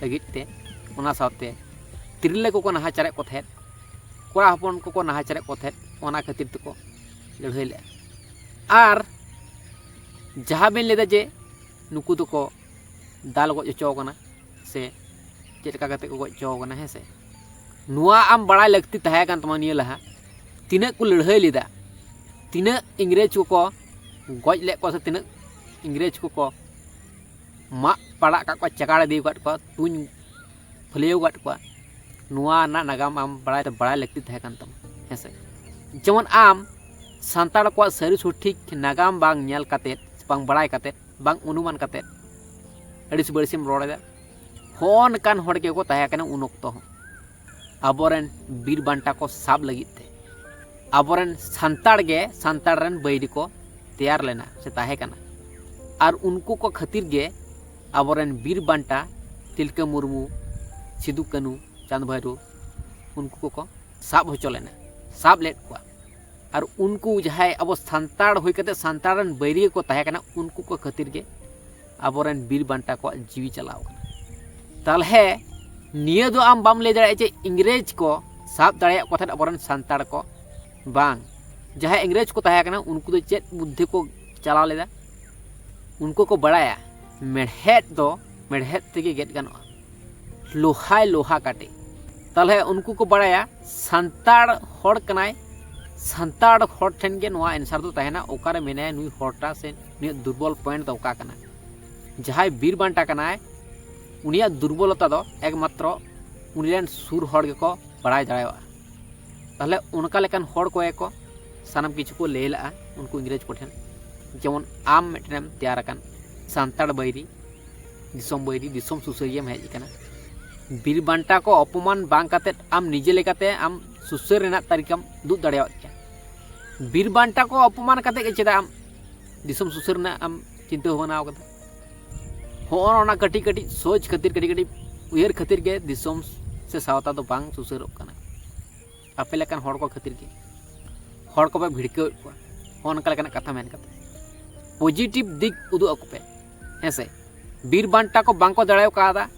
ᱞᱟᱹᱜᱤᱫ ᱛᱮ᱾ ᱚᱱᱟ ᱥᱟᱶᱛᱮ ᱛᱤᱨᱞᱟᱹ ᱠᱚᱠᱚ ᱱᱟᱦᱟᱪᱟᱨᱮᱫ ᱠᱚ ᱛᱟᱦᱮᱸᱫ, ᱠᱚᱲᱟ ᱦᱚᱯᱚᱱ ᱠᱚᱠᱚ ᱱᱟᱦᱟᱪᱟᱨᱮᱫ ᱠᱚ ᱛᱟᱦᱮᱸᱫ, ᱚᱱᱟ ᱠᱷᱟᱹᱛᱤᱨ ᱛᱮᱠᱚ ᱞᱟᱹᱲᱦᱟᱹᱭ ᱞᱮᱫᱼᱟ᱾ ᱟᱨ ᱡᱟᱦᱟᱸ ᱵᱮᱱ ᱞᱟᱹᱭᱫᱟ ᱡᱮ ᱱᱩᱠᱩ ᱫᱚᱠᱚ ᱫᱟᱞ ᱜᱚᱡ ᱦᱚᱪᱚ ᱠᱟᱱᱟ ᱥᱮ ᱪᱮᱫ ᱞᱮᱠᱟ ᱠᱟᱛᱮ ᱠᱚ ᱜᱚᱡ ᱦᱚᱪᱚ ᱠᱟᱱᱟ, ᱦᱮᱸ ᱥᱮ, ᱱᱚᱣᱟ ᱟᱢ ᱵᱟᱲᱟᱭ ᱞᱟᱹᱠᱛᱤ ᱛᱟᱦᱮᱸ ᱠᱟᱱ ᱛᱟᱢᱟ ᱱᱤᱭᱟᱹ ᱞᱟᱦᱟ᱾ ᱛᱤᱱᱟᱹᱜ ᱠᱚ ᱞᱟᱹᱲᱦᱟᱹᱭ ᱞᱮᱫᱟ, ᱛᱤᱱᱟᱹᱜ ᱤᱝᱨᱮᱡᱽ ᱠᱚᱠᱚ ᱜᱚᱡ ᱞᱮᱫ ᱠᱚᱣᱟ ᱥᱮ ᱛᱤᱱᱟᱹᱜ ᱤᱝᱨᱮᱡᱽ ᱠᱚᱠᱚ ᱢᱟᱜ ᱯᱟᱲᱟᱜ ᱠᱟᱜ ᱠᱚᱣᱟ, ᱪᱟᱠᱟᱲ ᱤᱫᱤ ᱟᱠᱟᱫ ᱠᱚᱣᱟ, ᱛᱩᱧ ᱯᱷᱟᱹᱞᱭᱟᱹᱣ ᱟᱠᱟᱫ ᱠᱚᱣᱟ, ᱱᱚᱣᱟ ᱨᱮᱱᱟᱜ ᱱᱟᱜᱟᱢ ᱟᱢ ᱵᱟᱲᱟᱭ ᱫᱚ ᱵᱟᱲᱟᱭ ᱞᱟᱹᱠᱛᱤ ᱛᱟᱦᱮᱸ ᱠᱟᱱ ᱛᱟᱢᱟ, ᱦᱮᱸ ᱥᱮ᱾ ᱡᱮᱢᱚᱱ ᱟᱢ ᱥᱟᱱᱛᱟᱲ ᱠᱚᱣᱟᱜ ᱥᱟᱹᱨᱤ ᱥᱚᱴᱷᱤᱠ ᱱᱟᱜᱟᱢ ᱵᱟᱝ ᱧᱮᱞ ᱠᱟᱛᱮᱫ, ᱵᱟᱝ ᱵᱟᱲᱟᱭ ᱠᱟᱛᱮᱫ, ᱵᱟᱝ ᱚᱱᱩᱢᱟᱱ ᱠᱟᱛᱮᱫ ᱟᱹᱲᱤᱥ ᱵᱟᱹᱲᱤᱥᱮᱢ ᱨᱚᱲ ᱮᱫᱟ᱾ ᱦᱚᱸ ᱚᱱᱠᱟᱱ ᱦᱚᱲ ᱜᱮᱠᱚ ᱛᱟᱦᱮᱸ ᱠᱟᱱᱟ ᱩᱱ ᱚᱠᱛᱚ ᱦᱚᱸ, ᱟᱵᱚᱨᱮᱱ ᱵᱤᱨ ᱵᱟᱱᱴᱟ ᱠᱚ ᱥᱟᱵ ᱞᱟᱹᱜᱤᱫ ᱛᱮ᱾ ᱟᱵᱚᱨᱮᱱ ᱥᱟᱱᱛᱟᱲ ᱜᱮ ᱥᱟᱱᱛᱟᱲ ᱨᱮᱱ ᱵᱟᱹᱭᱨᱤ ᱠᱚ ᱛᱮᱭᱟᱨ ᱞᱮᱱᱟ ᱥᱮ ᱛᱟᱦᱮᱸ ᱠᱟᱱᱟ᱾ ᱟᱨ ᱩᱱᱠᱩ ᱠᱚ ᱠᱷᱟᱹᱛᱤᱨ ᱜᱮ ᱟᱵᱚᱨᱮᱱ ᱵᱤᱨ ᱵᱟᱱᱴᱟ ᱛᱤᱞᱠᱟᱹ ᱢᱩᱨᱢᱩ, ᱥᱤᱫᱩ ᱠᱟᱹᱱᱩ, ᱪᱟᱸᱫᱽ ᱵᱷᱟᱭᱨᱳ, ᱩᱱᱠᱩ ᱠᱚᱠᱚ ᱥᱟᱵ ᱦᱚᱪᱚ ᱞᱮᱱᱟ, ᱥᱟᱵ ᱞᱮᱫ ᱠᱚᱣᱟ᱾ ᱟᱨ ᱩᱱᱠᱩ ᱡᱟᱦᱟᱸᱭ ᱟᱵᱚ ᱥᱟᱱᱛᱟᱲ ᱦᱩᱭ ᱠᱟᱛᱮ ᱥᱟᱱᱛᱟᱲ ᱨᱮᱱ ᱵᱟᱹᱭᱨᱤ ᱠᱚ ᱛᱟᱦᱮᱸ ᱠᱟᱱᱟ, ᱩᱱᱠᱩ ᱠᱚ ᱠᱷᱟᱹᱛᱤᱨ ᱜᱮ ᱟᱵᱚᱨᱮᱱ ᱵᱤᱨ ᱵᱟᱱᱴᱟ ᱠᱚᱣᱟᱜ ᱡᱤᱣᱤ ᱪᱟᱞᱟᱣ ᱠᱟᱱᱟ᱾ ᱛᱟᱞᱦᱮ ᱱᱤᱭᱟᱹ ᱫᱚ ᱟᱢ ᱵᱟᱢ ᱞᱟᱹᱭ ᱫᱟᱲᱮᱭᱟᱜᱼᱟ ᱡᱮ ᱤᱝᱨᱮᱡᱽ ᱠᱚ ᱥᱟᱵ ᱫᱟᱲᱮᱭᱟᱜ ᱠᱚ ᱛᱟᱦᱮᱸᱫ ᱟᱵᱚᱨᱮᱱ ᱥᱟᱱᱛᱟᱲ ᱠᱚ, ᱵᱟᱝ᱾ ᱡᱟᱦᱟᱸᱭ ᱤᱝᱨᱮᱡᱽ ᱠᱚ ᱛᱟᱦᱮᱸ ᱠᱟᱱᱟ, ᱩᱱᱠᱩ ᱫᱚ ᱪᱮᱫ ᱵᱩᱫᱽᱫᱷᱤ ᱠᱚ ᱪᱟᱞᱟᱣ ᱞᱮᱫᱟ? ᱩᱱᱠᱩ ᱠᱚ ᱵᱟᱲᱟᱭᱟ ᱢᱮᱲᱦᱮᱫ ᱫᱚ ᱢᱮᱲᱦᱮᱫ ᱛᱮᱜᱮ ᱜᱮᱫ ᱜᱟᱱᱚᱜᱼᱟ, ᱞᱳᱦᱟᱭ ᱞᱳᱦᱟ ᱠᱟᱴᱮ᱾ ᱛᱟᱦᱞᱮ ᱩᱱᱠᱩ ᱠᱚ ᱵᱟᱲᱟᱭᱟ ᱥᱟᱱᱛᱟᱲ ᱦᱚᱲ ᱠᱟᱱᱟᱭ, ᱥᱟᱱᱛᱟᱲ ᱦᱚᱲ ᱴᱷᱮᱱ ᱜᱮ ᱱᱚᱣᱟ ᱮᱱᱥᱟᱨ ᱫᱚ ᱛᱟᱦᱮᱱᱟ, ᱚᱠᱟᱨᱮ ᱢᱮᱱᱟᱭᱟ ᱱᱩᱭ ᱦᱚᱲᱴᱟ ᱥᱮ ᱱᱩᱭᱟᱜ ᱫᱩᱨᱵᱚᱞ ᱯᱚᱭᱮᱱᱴ ᱫᱚ ᱚᱠᱟ ᱠᱟᱱᱟ᱾ ᱡᱟᱦᱟᱸᱭ ᱵᱤᱨ ᱵᱟᱱᱴᱟ ᱠᱟᱱᱟᱭ, ᱩᱱᱤᱭᱟᱜ ᱫᱩᱨᱵᱚᱞᱚᱛᱟ ᱫᱚ ᱮᱠᱢᱟᱛᱨᱚ ᱩᱱᱤ ᱨᱮᱱ ᱥᱩᱨ ᱦᱚᱲ ᱜᱮᱠᱚ ᱵᱟᱲᱟᱭ ᱫᱟᱲᱮᱭᱟᱜᱼᱟ᱾ ᱛᱟᱦᱞᱮ ᱚᱱᱠᱟ ᱞᱮᱠᱟᱱ ᱦᱚᱲ ᱠᱚᱜᱮ ᱠᱚ ᱥᱟᱱᱟᱢ ᱠᱤᱪᱷᱩ ᱠᱚ ᱞᱟᱹᱭ ᱞᱟᱜᱼᱟ ᱩᱱᱠᱩ ᱤᱝᱨᱮᱡᱽ ᱠᱚᱴᱷᱮᱱ᱾ ᱡᱮᱢᱚᱱ ᱟᱢ ᱢᱤᱫᱴᱮᱱᱮᱢ ᱛᱮᱭᱟᱨ ᱟᱠᱟᱱ ᱥᱟᱱᱛᱟᱲ ᱵᱟᱹᱭᱨᱤ, ᱫᱤᱥᱚᱢ ᱵᱟᱹᱭᱨᱤ, ᱫᱤᱥᱚᱢ ᱥᱩᱥᱟᱹᱨᱤᱭᱟᱹᱢ ᱦᱮᱡ ᱟᱠᱟᱱᱟ᱾ ᱵᱤᱨ ᱵᱟᱱᱴᱟ ᱠᱚ ᱚᱯᱚᱢᱟᱱ ᱵᱟᱝ ᱠᱟᱛᱮᱫ ᱟᱢ ᱱᱤᱡᱮ ᱞᱮᱠᱟᱛᱮ ᱟᱢ ᱥᱩᱥᱟᱹᱨ ᱨᱮᱱᱟᱜ ᱛᱟᱹᱨᱤᱠᱟᱢ ᱩᱫᱩᱜ ᱫᱟᱲᱮᱭᱟᱜ ᱠᱮᱭᱟ᱾ ᱵᱤᱨ ᱵᱟᱱᱴᱟ ᱠᱚ ᱚᱯᱚᱢᱟᱱ ᱠᱟᱛᱮᱫ ᱜᱮ ᱪᱮᱫᱟᱜ ᱟᱢ ᱫᱤᱥᱚᱢ ᱥᱩᱥᱟᱹᱨ ᱨᱮᱱᱟᱜ ᱟᱢ ᱪᱤᱱᱛᱟᱹ ᱵᱷᱟᱵᱽᱱᱟ ᱟᱠᱟᱫᱟ? ᱦᱚᱸᱜᱼᱚ ᱚᱱᱟ ᱠᱟᱹᱴᱤᱡ ᱠᱟᱹᱴᱤᱡ ᱥᱳᱪ ᱠᱷᱟᱹᱛᱤᱨ, ᱠᱟᱹᱴᱤᱡ ᱠᱟᱹᱴᱤᱡ ᱩᱭᱦᱟᱹᱨ ᱠᱷᱟᱹᱛᱤᱨ ᱜᱮ ᱫᱤᱥᱚᱢ ᱥᱮ ᱥᱟᱶᱛᱟ ᱫᱚ ᱵᱟᱝ ᱥᱩᱥᱟᱹᱨᱚᱜ ᱠᱟᱱᱟ᱾ ᱟᱯᱮ ᱞᱮᱠᱟᱱ ᱦᱚᱲ ᱠᱚ ᱠᱷᱟᱹᱛᱤᱨ ᱜᱮ᱾ ᱦᱚᱲ ᱠᱚᱯᱮ ᱵᱷᱤᱲᱠᱟᱹᱣᱮᱫ ᱠᱚᱣᱟ, ᱦᱚᱸ ᱚᱱᱠᱟ ᱞᱮᱠᱟᱱᱟᱜ ᱠᱟᱛᱷᱟ ᱢᱮᱱ ᱠᱟᱛᱮ᱾ ᱯᱚᱡᱤᱴᱤᱵᱷ ᱫᱤᱠ ᱩᱫᱩᱜ ᱟᱠᱚ ᱯᱮ, ᱦᱮᱸ ᱥᱮ? ᱵᱤᱨ ᱵᱟᱱᱴᱟ ᱠᱚ ᱵᱟᱝ ᱠᱚ ᱫᱟᱲᱮ ᱠᱟᱣᱫᱟ,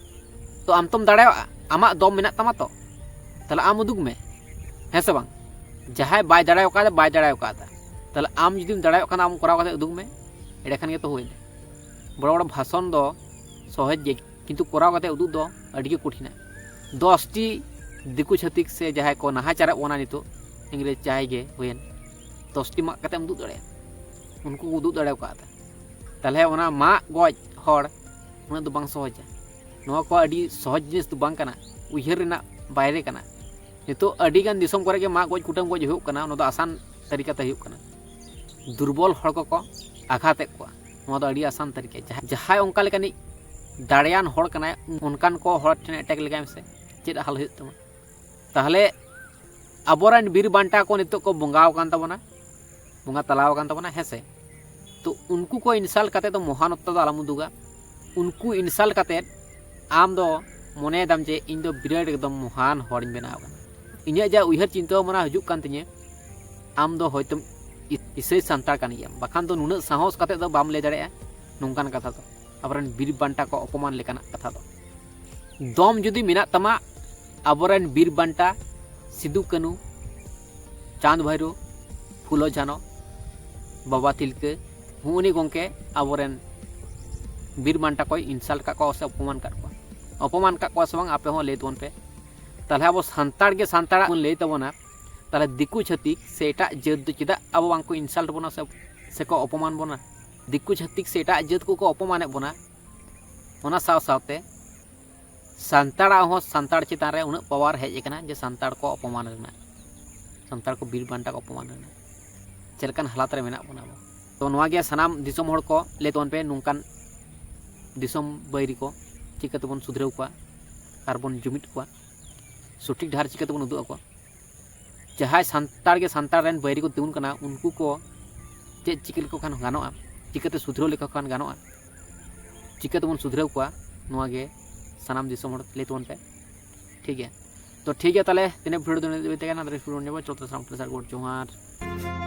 ᱛᱚ ᱟᱢ ᱛᱚᱢ ᱫᱟᱲᱮᱭᱟᱜᱼᱟ, ᱟᱢᱟᱜ ᱫᱚᱢ ᱢᱮᱱᱟᱜ ᱛᱟᱢᱟ ᱛᱚ, ᱛᱟᱦᱞᱮ ᱟᱢ ᱩᱫᱩᱜ ᱢᱮ, ᱦᱮᱸ ᱥᱮ ᱵᱟᱝ? ᱡᱟᱦᱟᱸᱭ ᱵᱟᱭ ᱫᱟᱲᱮ ᱠᱟᱣᱫᱟ, ᱵᱟᱭ ᱫᱟᱲᱮ ᱠᱟᱣᱫᱟ, ᱛᱟᱦᱞᱮ ᱟᱢ ᱡᱩᱫᱤᱢ ᱫᱟᱲᱮᱭᱟᱜ ᱠᱷᱟᱱ ᱟᱢ ᱠᱚᱨᱟᱣ ᱠᱟᱛᱮ ᱩᱫᱩᱜ ᱢᱮ, ᱮᱸᱰᱮᱠᱷᱟᱱ ᱜᱮᱛᱚ ᱦᱩᱭᱱᱟ᱾ ᱵᱚᱲᱚ ᱵᱚᱲᱚ ᱵᱷᱟᱥᱚᱱ ᱫᱚ ᱥᱚᱦᱚᱡ ᱜᱮ, ᱠᱤᱱᱛᱩ ᱠᱚᱨᱟᱣ ᱠᱟᱛᱮ ᱩᱫᱩᱜ ᱫᱚ ᱟᱹᱰᱤ ᱜᱮ ᱠᱚᱴᱷᱤᱱᱟ᱾ ᱫᱚᱥᱴᱤ ᱫᱤᱠᱩ ᱪᱷᱟᱹᱛᱤᱠ ᱥᱮ ᱡᱟᱦᱟᱸᱭ ᱠᱚ ᱱᱟᱦᱟᱪᱟᱨᱮᱫ ᱵᱚᱱᱟ ᱱᱤᱛᱚᱜ, ᱤᱝᱨᱮᱡᱽ ᱡᱟᱦᱟᱸᱭ ᱜᱮ ᱦᱩᱭᱮᱱ, ᱫᱚᱥᱴᱤ ᱢᱟᱜ ᱠᱟᱛᱮᱢ ᱩᱫᱩᱜ ᱫᱟᱲᱮᱭᱟᱜᱼᱟ, ᱩᱱᱠᱩ ᱠᱚ ᱩᱫᱩᱜ ᱫᱟᱲᱮ ᱠᱟᱣᱫᱟ᱾ ᱛᱟᱦᱞᱮ ᱚᱱᱟ ᱢᱟᱜ ᱜᱚᱡ ᱦᱚᱲ ᱩᱱᱟᱹᱜ ᱫᱚ ᱵᱟᱝ ᱥᱚᱦᱚᱡᱟ᱾ ᱱᱚᱣᱟ ᱠᱚ ᱟᱹᱰᱤ ᱥᱚᱦᱚᱡ ᱡᱤᱱᱤᱥ ᱫᱚ ᱵᱟᱝ ᱠᱟᱱᱟ, ᱩᱭᱦᱟᱹᱨ ᱨᱮᱱᱟᱜ ᱵᱟᱭᱨᱮ ᱠᱟᱱᱟ᱾ ᱱᱤᱛᱚᱜ ᱟᱹᱰᱤ ᱜᱟᱱ ᱫᱤᱥᱚᱢ ᱠᱚᱨᱮ ᱜᱮ ᱢᱟᱜ ᱜᱚᱡ ᱠᱩᱴᱟᱹᱢ ᱜᱚᱡ ᱦᱩᱭᱩᱜ ᱠᱟᱱᱟ, ᱚᱱᱟ ᱫᱚ ᱟᱥᱟᱱ ᱛᱟᱹᱨᱤᱠᱟ ᱛᱮ ᱦᱩᱭᱩᱜ ᱠᱟᱱᱟ᱾ ᱫᱩᱨᱵᱚᱞ ᱦᱚᱲ ᱠᱚᱠᱚ ᱟᱜᱷᱟᱛᱮᱫ ᱠᱚᱣᱟ, ᱱᱚᱣᱟ ᱫᱚ ᱟᱹᱰᱤ ᱟᱥᱟᱱ ᱛᱟᱹᱨᱤᱠᱟ᱾ ᱡᱟᱦᱟᱸ, ᱡᱟᱦᱟᱸᱭ ᱚᱱᱠᱟ ᱞᱮᱠᱟᱱᱤᱡ ᱫᱟᱲᱮᱭᱟᱱ ᱦᱚᱲ ᱠᱟᱱᱟᱭ, ᱚᱱᱠᱟᱱ ᱠᱚ ᱦᱚᱲ ᱴᱷᱮᱱ ᱮᱴᱮᱠ ᱞᱮᱜᱟᱭ ᱢᱮᱥᱮ, ᱪᱮᱫ ᱦᱟᱞ ᱦᱩᱭᱩᱜ ᱛᱟᱢᱟ? ᱛᱟᱦᱞᱮ ᱟᱵᱚᱨᱮᱱ ᱵᱤᱨ ᱵᱟᱱᱴᱟ ᱠᱚ ᱱᱤᱛᱚᱜ ᱠᱚ ᱵᱚᱸᱜᱟ ᱟᱠᱟᱱ ᱛᱟᱵᱚᱱᱟ, ᱵᱚᱸᱜᱟ ᱛᱟᱞᱟ ᱟᱠᱟᱱ ᱛᱟᱵᱚᱱᱟ, ᱦᱮᱸ ᱥᱮ? ᱛᱚ ᱩᱱᱠᱩ ᱠᱚ ᱤᱱᱥᱟᱞᱴ ᱠᱟᱛᱮ ᱫᱚ ᱢᱚᱦᱟᱱᱚᱛᱛᱟ ᱫᱚ ᱟᱞᱚᱢ ᱩᱫᱩᱜᱟ᱾ ᱩᱱᱠᱩ ᱤᱱᱥᱟᱞᱴ ᱠᱟᱛᱮ ᱟᱢ ᱫᱚ ᱢᱚᱱᱮᱭᱮᱫᱟᱢ ᱡᱮ ᱤᱧ ᱫᱚ ᱵᱤᱨᱟᱴ ᱮᱠᱫᱚᱢ ᱢᱚᱦᱟᱱ ᱦᱚᱲᱤᱧ ᱵᱮᱱᱟᱣ ᱟᱠᱟᱱᱟ, ᱤᱧᱟᱹᱜ ᱡᱟ ᱩᱭᱦᱟᱹᱨ ᱪᱤᱱᱛᱟᱹ ᱵᱷᱟᱵᱽᱱᱟ ᱦᱤᱡᱩᱜ ᱠᱟᱱ ᱛᱤᱧᱟᱹ, ᱟᱢ ᱫᱚ ᱦᱚᱭᱛᱳᱢ ᱤ-, ᱤᱥᱟᱹᱭ ᱥᱟᱱᱛᱟᱲ ᱠᱟᱱ ᱜᱮᱭᱟᱢ, ᱵᱟᱠᱷᱟᱱ ᱫᱚ ᱱᱩᱱᱟᱹᱜ ᱥᱟᱦᱚᱥ ᱠᱟᱛᱮ ᱫᱚ ᱵᱟᱢ ᱞᱟᱹᱭ ᱫᱟᱲᱮᱭᱟᱜᱼᱟ ᱱᱚᱝᱠᱟᱱ ᱠᱟᱛᱷᱟ ᱫᱚ, ᱟᱵᱚᱨᱮᱱ ᱵᱤᱨ ᱵᱟᱱᱴᱟ ᱠᱚ ᱚᱯᱚᱢᱟᱱ ᱞᱮᱠᱟᱱᱟᱜ ᱠᱟᱛᱷᱟ ᱫᱚ᱾ ᱫᱚᱢ ᱡᱩᱫᱤ ᱢᱮᱱᱟᱜ ᱛᱟᱢᱟ, ᱟᱵᱚᱨᱮᱱ ᱵᱤᱨ ᱵᱟᱱᱴᱟ ᱥᱤᱫᱩ ᱠᱟᱹᱱᱩ, ᱪᱟᱸᱫᱽ ᱵᱷᱟᱭᱨᱳ, ᱯᱷᱩᱞᱳ ᱡᱷᱟᱱᱚ, ᱵᱟᱵᱟ ᱛᱤᱞᱠᱟᱹ, ᱦᱩᱜᱼᱩᱱᱤ ᱜᱚᱢᱠᱮ ᱟᱵᱚᱨᱮᱱ ᱵᱤᱨ ᱵᱟᱱᱴᱟ ᱠᱚᱭ ᱤᱱᱥᱟᱞᱴ ᱠᱟᱜ ᱠᱚᱣᱟ ᱥᱮ ᱚᱯᱚᱢᱟᱱ ᱠᱟᱜ ᱠᱚᱣᱟ? ᱚᱯᱚᱢᱟᱱ ᱠᱟᱜ ᱠᱚᱣᱟ ᱥᱮ ᱵᱟᱝ, ᱟᱯᱮ ᱦᱚᱸ ᱞᱟᱹᱭ ᱛᱟᱵᱚᱱ ᱯᱮ᱾ ᱛᱟᱦᱞᱮ ᱟᱵᱚ ᱥᱟᱱᱛᱟᱲ ᱜᱮ ᱥᱟᱱᱛᱟᱲᱟᱜ ᱵᱚᱱ ᱞᱟᱹᱭ ᱛᱟᱵᱚᱱᱟ, ᱛᱟᱦᱞᱮ ᱫᱤᱠᱩ ᱪᱷᱟᱹᱛᱤᱠ ᱥᱮ ᱮᱴᱟᱜ ᱡᱟᱹᱛ ᱫᱚ ᱪᱮᱫᱟᱜ ᱟᱵᱚ ᱵᱟᱝ ᱠᱚ ᱤᱱᱥᱟᱞᱴ ᱵᱚᱱᱟ ᱥᱮ, ᱥᱮ ᱠᱚ ᱚᱯᱚᱢᱟᱱ ᱵᱚᱱᱟ? ᱫᱤᱠᱩ ᱪᱷᱟᱹᱛᱤᱠ ᱥᱮ ᱮᱴᱟᱜ ᱡᱟᱹᱛ ᱠᱚᱠᱚ ᱚᱯᱚᱢᱟᱱᱮᱫ ᱵᱚᱱᱟ, ᱚᱱᱟ ᱥᱟᱶ ᱥᱟᱶᱛᱮ ᱥᱟᱱᱛᱟᱲᱟᱜ ᱦᱚᱸ ᱥᱟᱱᱛᱟᱲ ᱪᱮᱛᱟᱱ ᱨᱮ ᱩᱱᱟᱹᱜ ᱯᱟᱣᱟᱨ ᱦᱮᱡ ᱟᱠᱟᱱᱟ ᱡᱮ ᱥᱟᱱᱛᱟᱲ ᱠᱚ ᱚᱯᱚᱢᱟᱱ ᱨᱮᱱᱟᱜ, ᱥᱟᱱᱛᱟᱲ ᱠᱚ ᱵᱤᱨ ᱵᱟᱱᱴᱟ ᱠᱚ ᱚᱯᱚᱢᱟᱱ ᱨᱮᱱᱟᱜ᱾ ᱪᱮᱫ ᱞᱮᱠᱟᱱ ᱦᱟᱞᱟᱛ ᱨᱮ ᱢᱮᱱᱟᱜ ᱵᱚᱱᱟ ᱟᱵᱚ? ᱛᱚ ᱱᱚᱣᱟ ᱜᱮ ᱥᱟᱱᱟᱢ ᱫᱤᱥᱚᱢ ᱦᱚᱲ ᱠᱚ ᱞᱟᱹᱭ ᱛᱟᱵᱚᱱ ᱯᱮ, ᱱᱚᱝᱠᱟᱱ ᱫᱤᱥᱚᱢ ᱵᱟᱹᱭᱨᱤ ᱠᱚ ᱪᱤᱠᱟᱹ ᱛᱮᱵᱚᱱ ᱥᱩᱫᱷᱨᱟᱹᱣ ᱠᱚᱣᱟ ᱟᱨ ᱵᱚᱱ ᱡᱩᱢᱤᱫ ᱠᱚᱣᱟ, ᱥᱚᱴᱷᱤᱠ ᱰᱟᱦᱟᱨ ᱪᱤᱠᱟᱹ ᱛᱮᱵᱚᱱ ᱩᱫᱩᱜ ᱟᱠᱚᱣᱟ? ᱡᱟᱦᱟᱸᱭ ᱥᱟᱱᱛᱟᱲ ᱜᱮ ᱥᱟᱱᱛᱟᱲ ᱨᱮᱱ ᱵᱟᱹᱭᱨᱤ ᱠᱚ ᱛᱤᱸᱜᱩᱱ ᱠᱟᱱᱟ, ᱩᱱᱠᱩ ᱠᱚ ᱪᱮᱫ ᱪᱤᱠᱟᱹ ᱞᱮᱠᱚ ᱠᱷᱟᱱ ᱜᱟᱱᱚᱜᱼᱟ? ᱪᱤᱠᱟᱹᱛᱮ ᱥᱩᱫᱷᱨᱟᱹᱣ ᱞᱮᱠᱚ ᱠᱷᱟᱱ ᱜᱟᱱᱚᱜᱼᱟ? ᱪᱤᱠᱟᱹ ᱛᱮᱵᱚᱱ ᱥᱩᱫᱷᱨᱟᱹᱣ ᱠᱚᱣᱟ? ᱱᱚᱣᱟ ᱜᱮ ᱥᱟᱱᱟᱢ ᱫᱤᱥᱚᱢ ᱦᱚᱲ ᱞᱟᱹᱭ ᱛᱟᱵᱚᱱ ᱯᱮ, ᱴᱷᱤᱠ ᱜᱮᱭᱟ? ᱛᱚ ᱴᱷᱤᱠ ᱜᱮᱭᱟ, ᱛᱟᱦᱚᱞᱮ ᱛᱮᱦᱮᱧᱟᱜ video ᱫᱚ ᱱᱤᱱᱟᱹᱜ ᱫᱷᱟᱹᱵᱤᱡ ᱛᱮᱜᱮ, ᱱᱟᱣᱟ video ᱨᱮ ᱧᱟᱯᱟᱢ ᱟᱵᱚᱱ, ᱪᱚᱛᱨᱚ ᱥᱟᱱᱟᱢ ᱠᱚ ᱴᱷᱮᱱ ᱥᱟᱨᱦᱟᱣ ᱜᱚᱰ ᱡᱚᱦᱟᱨ᱾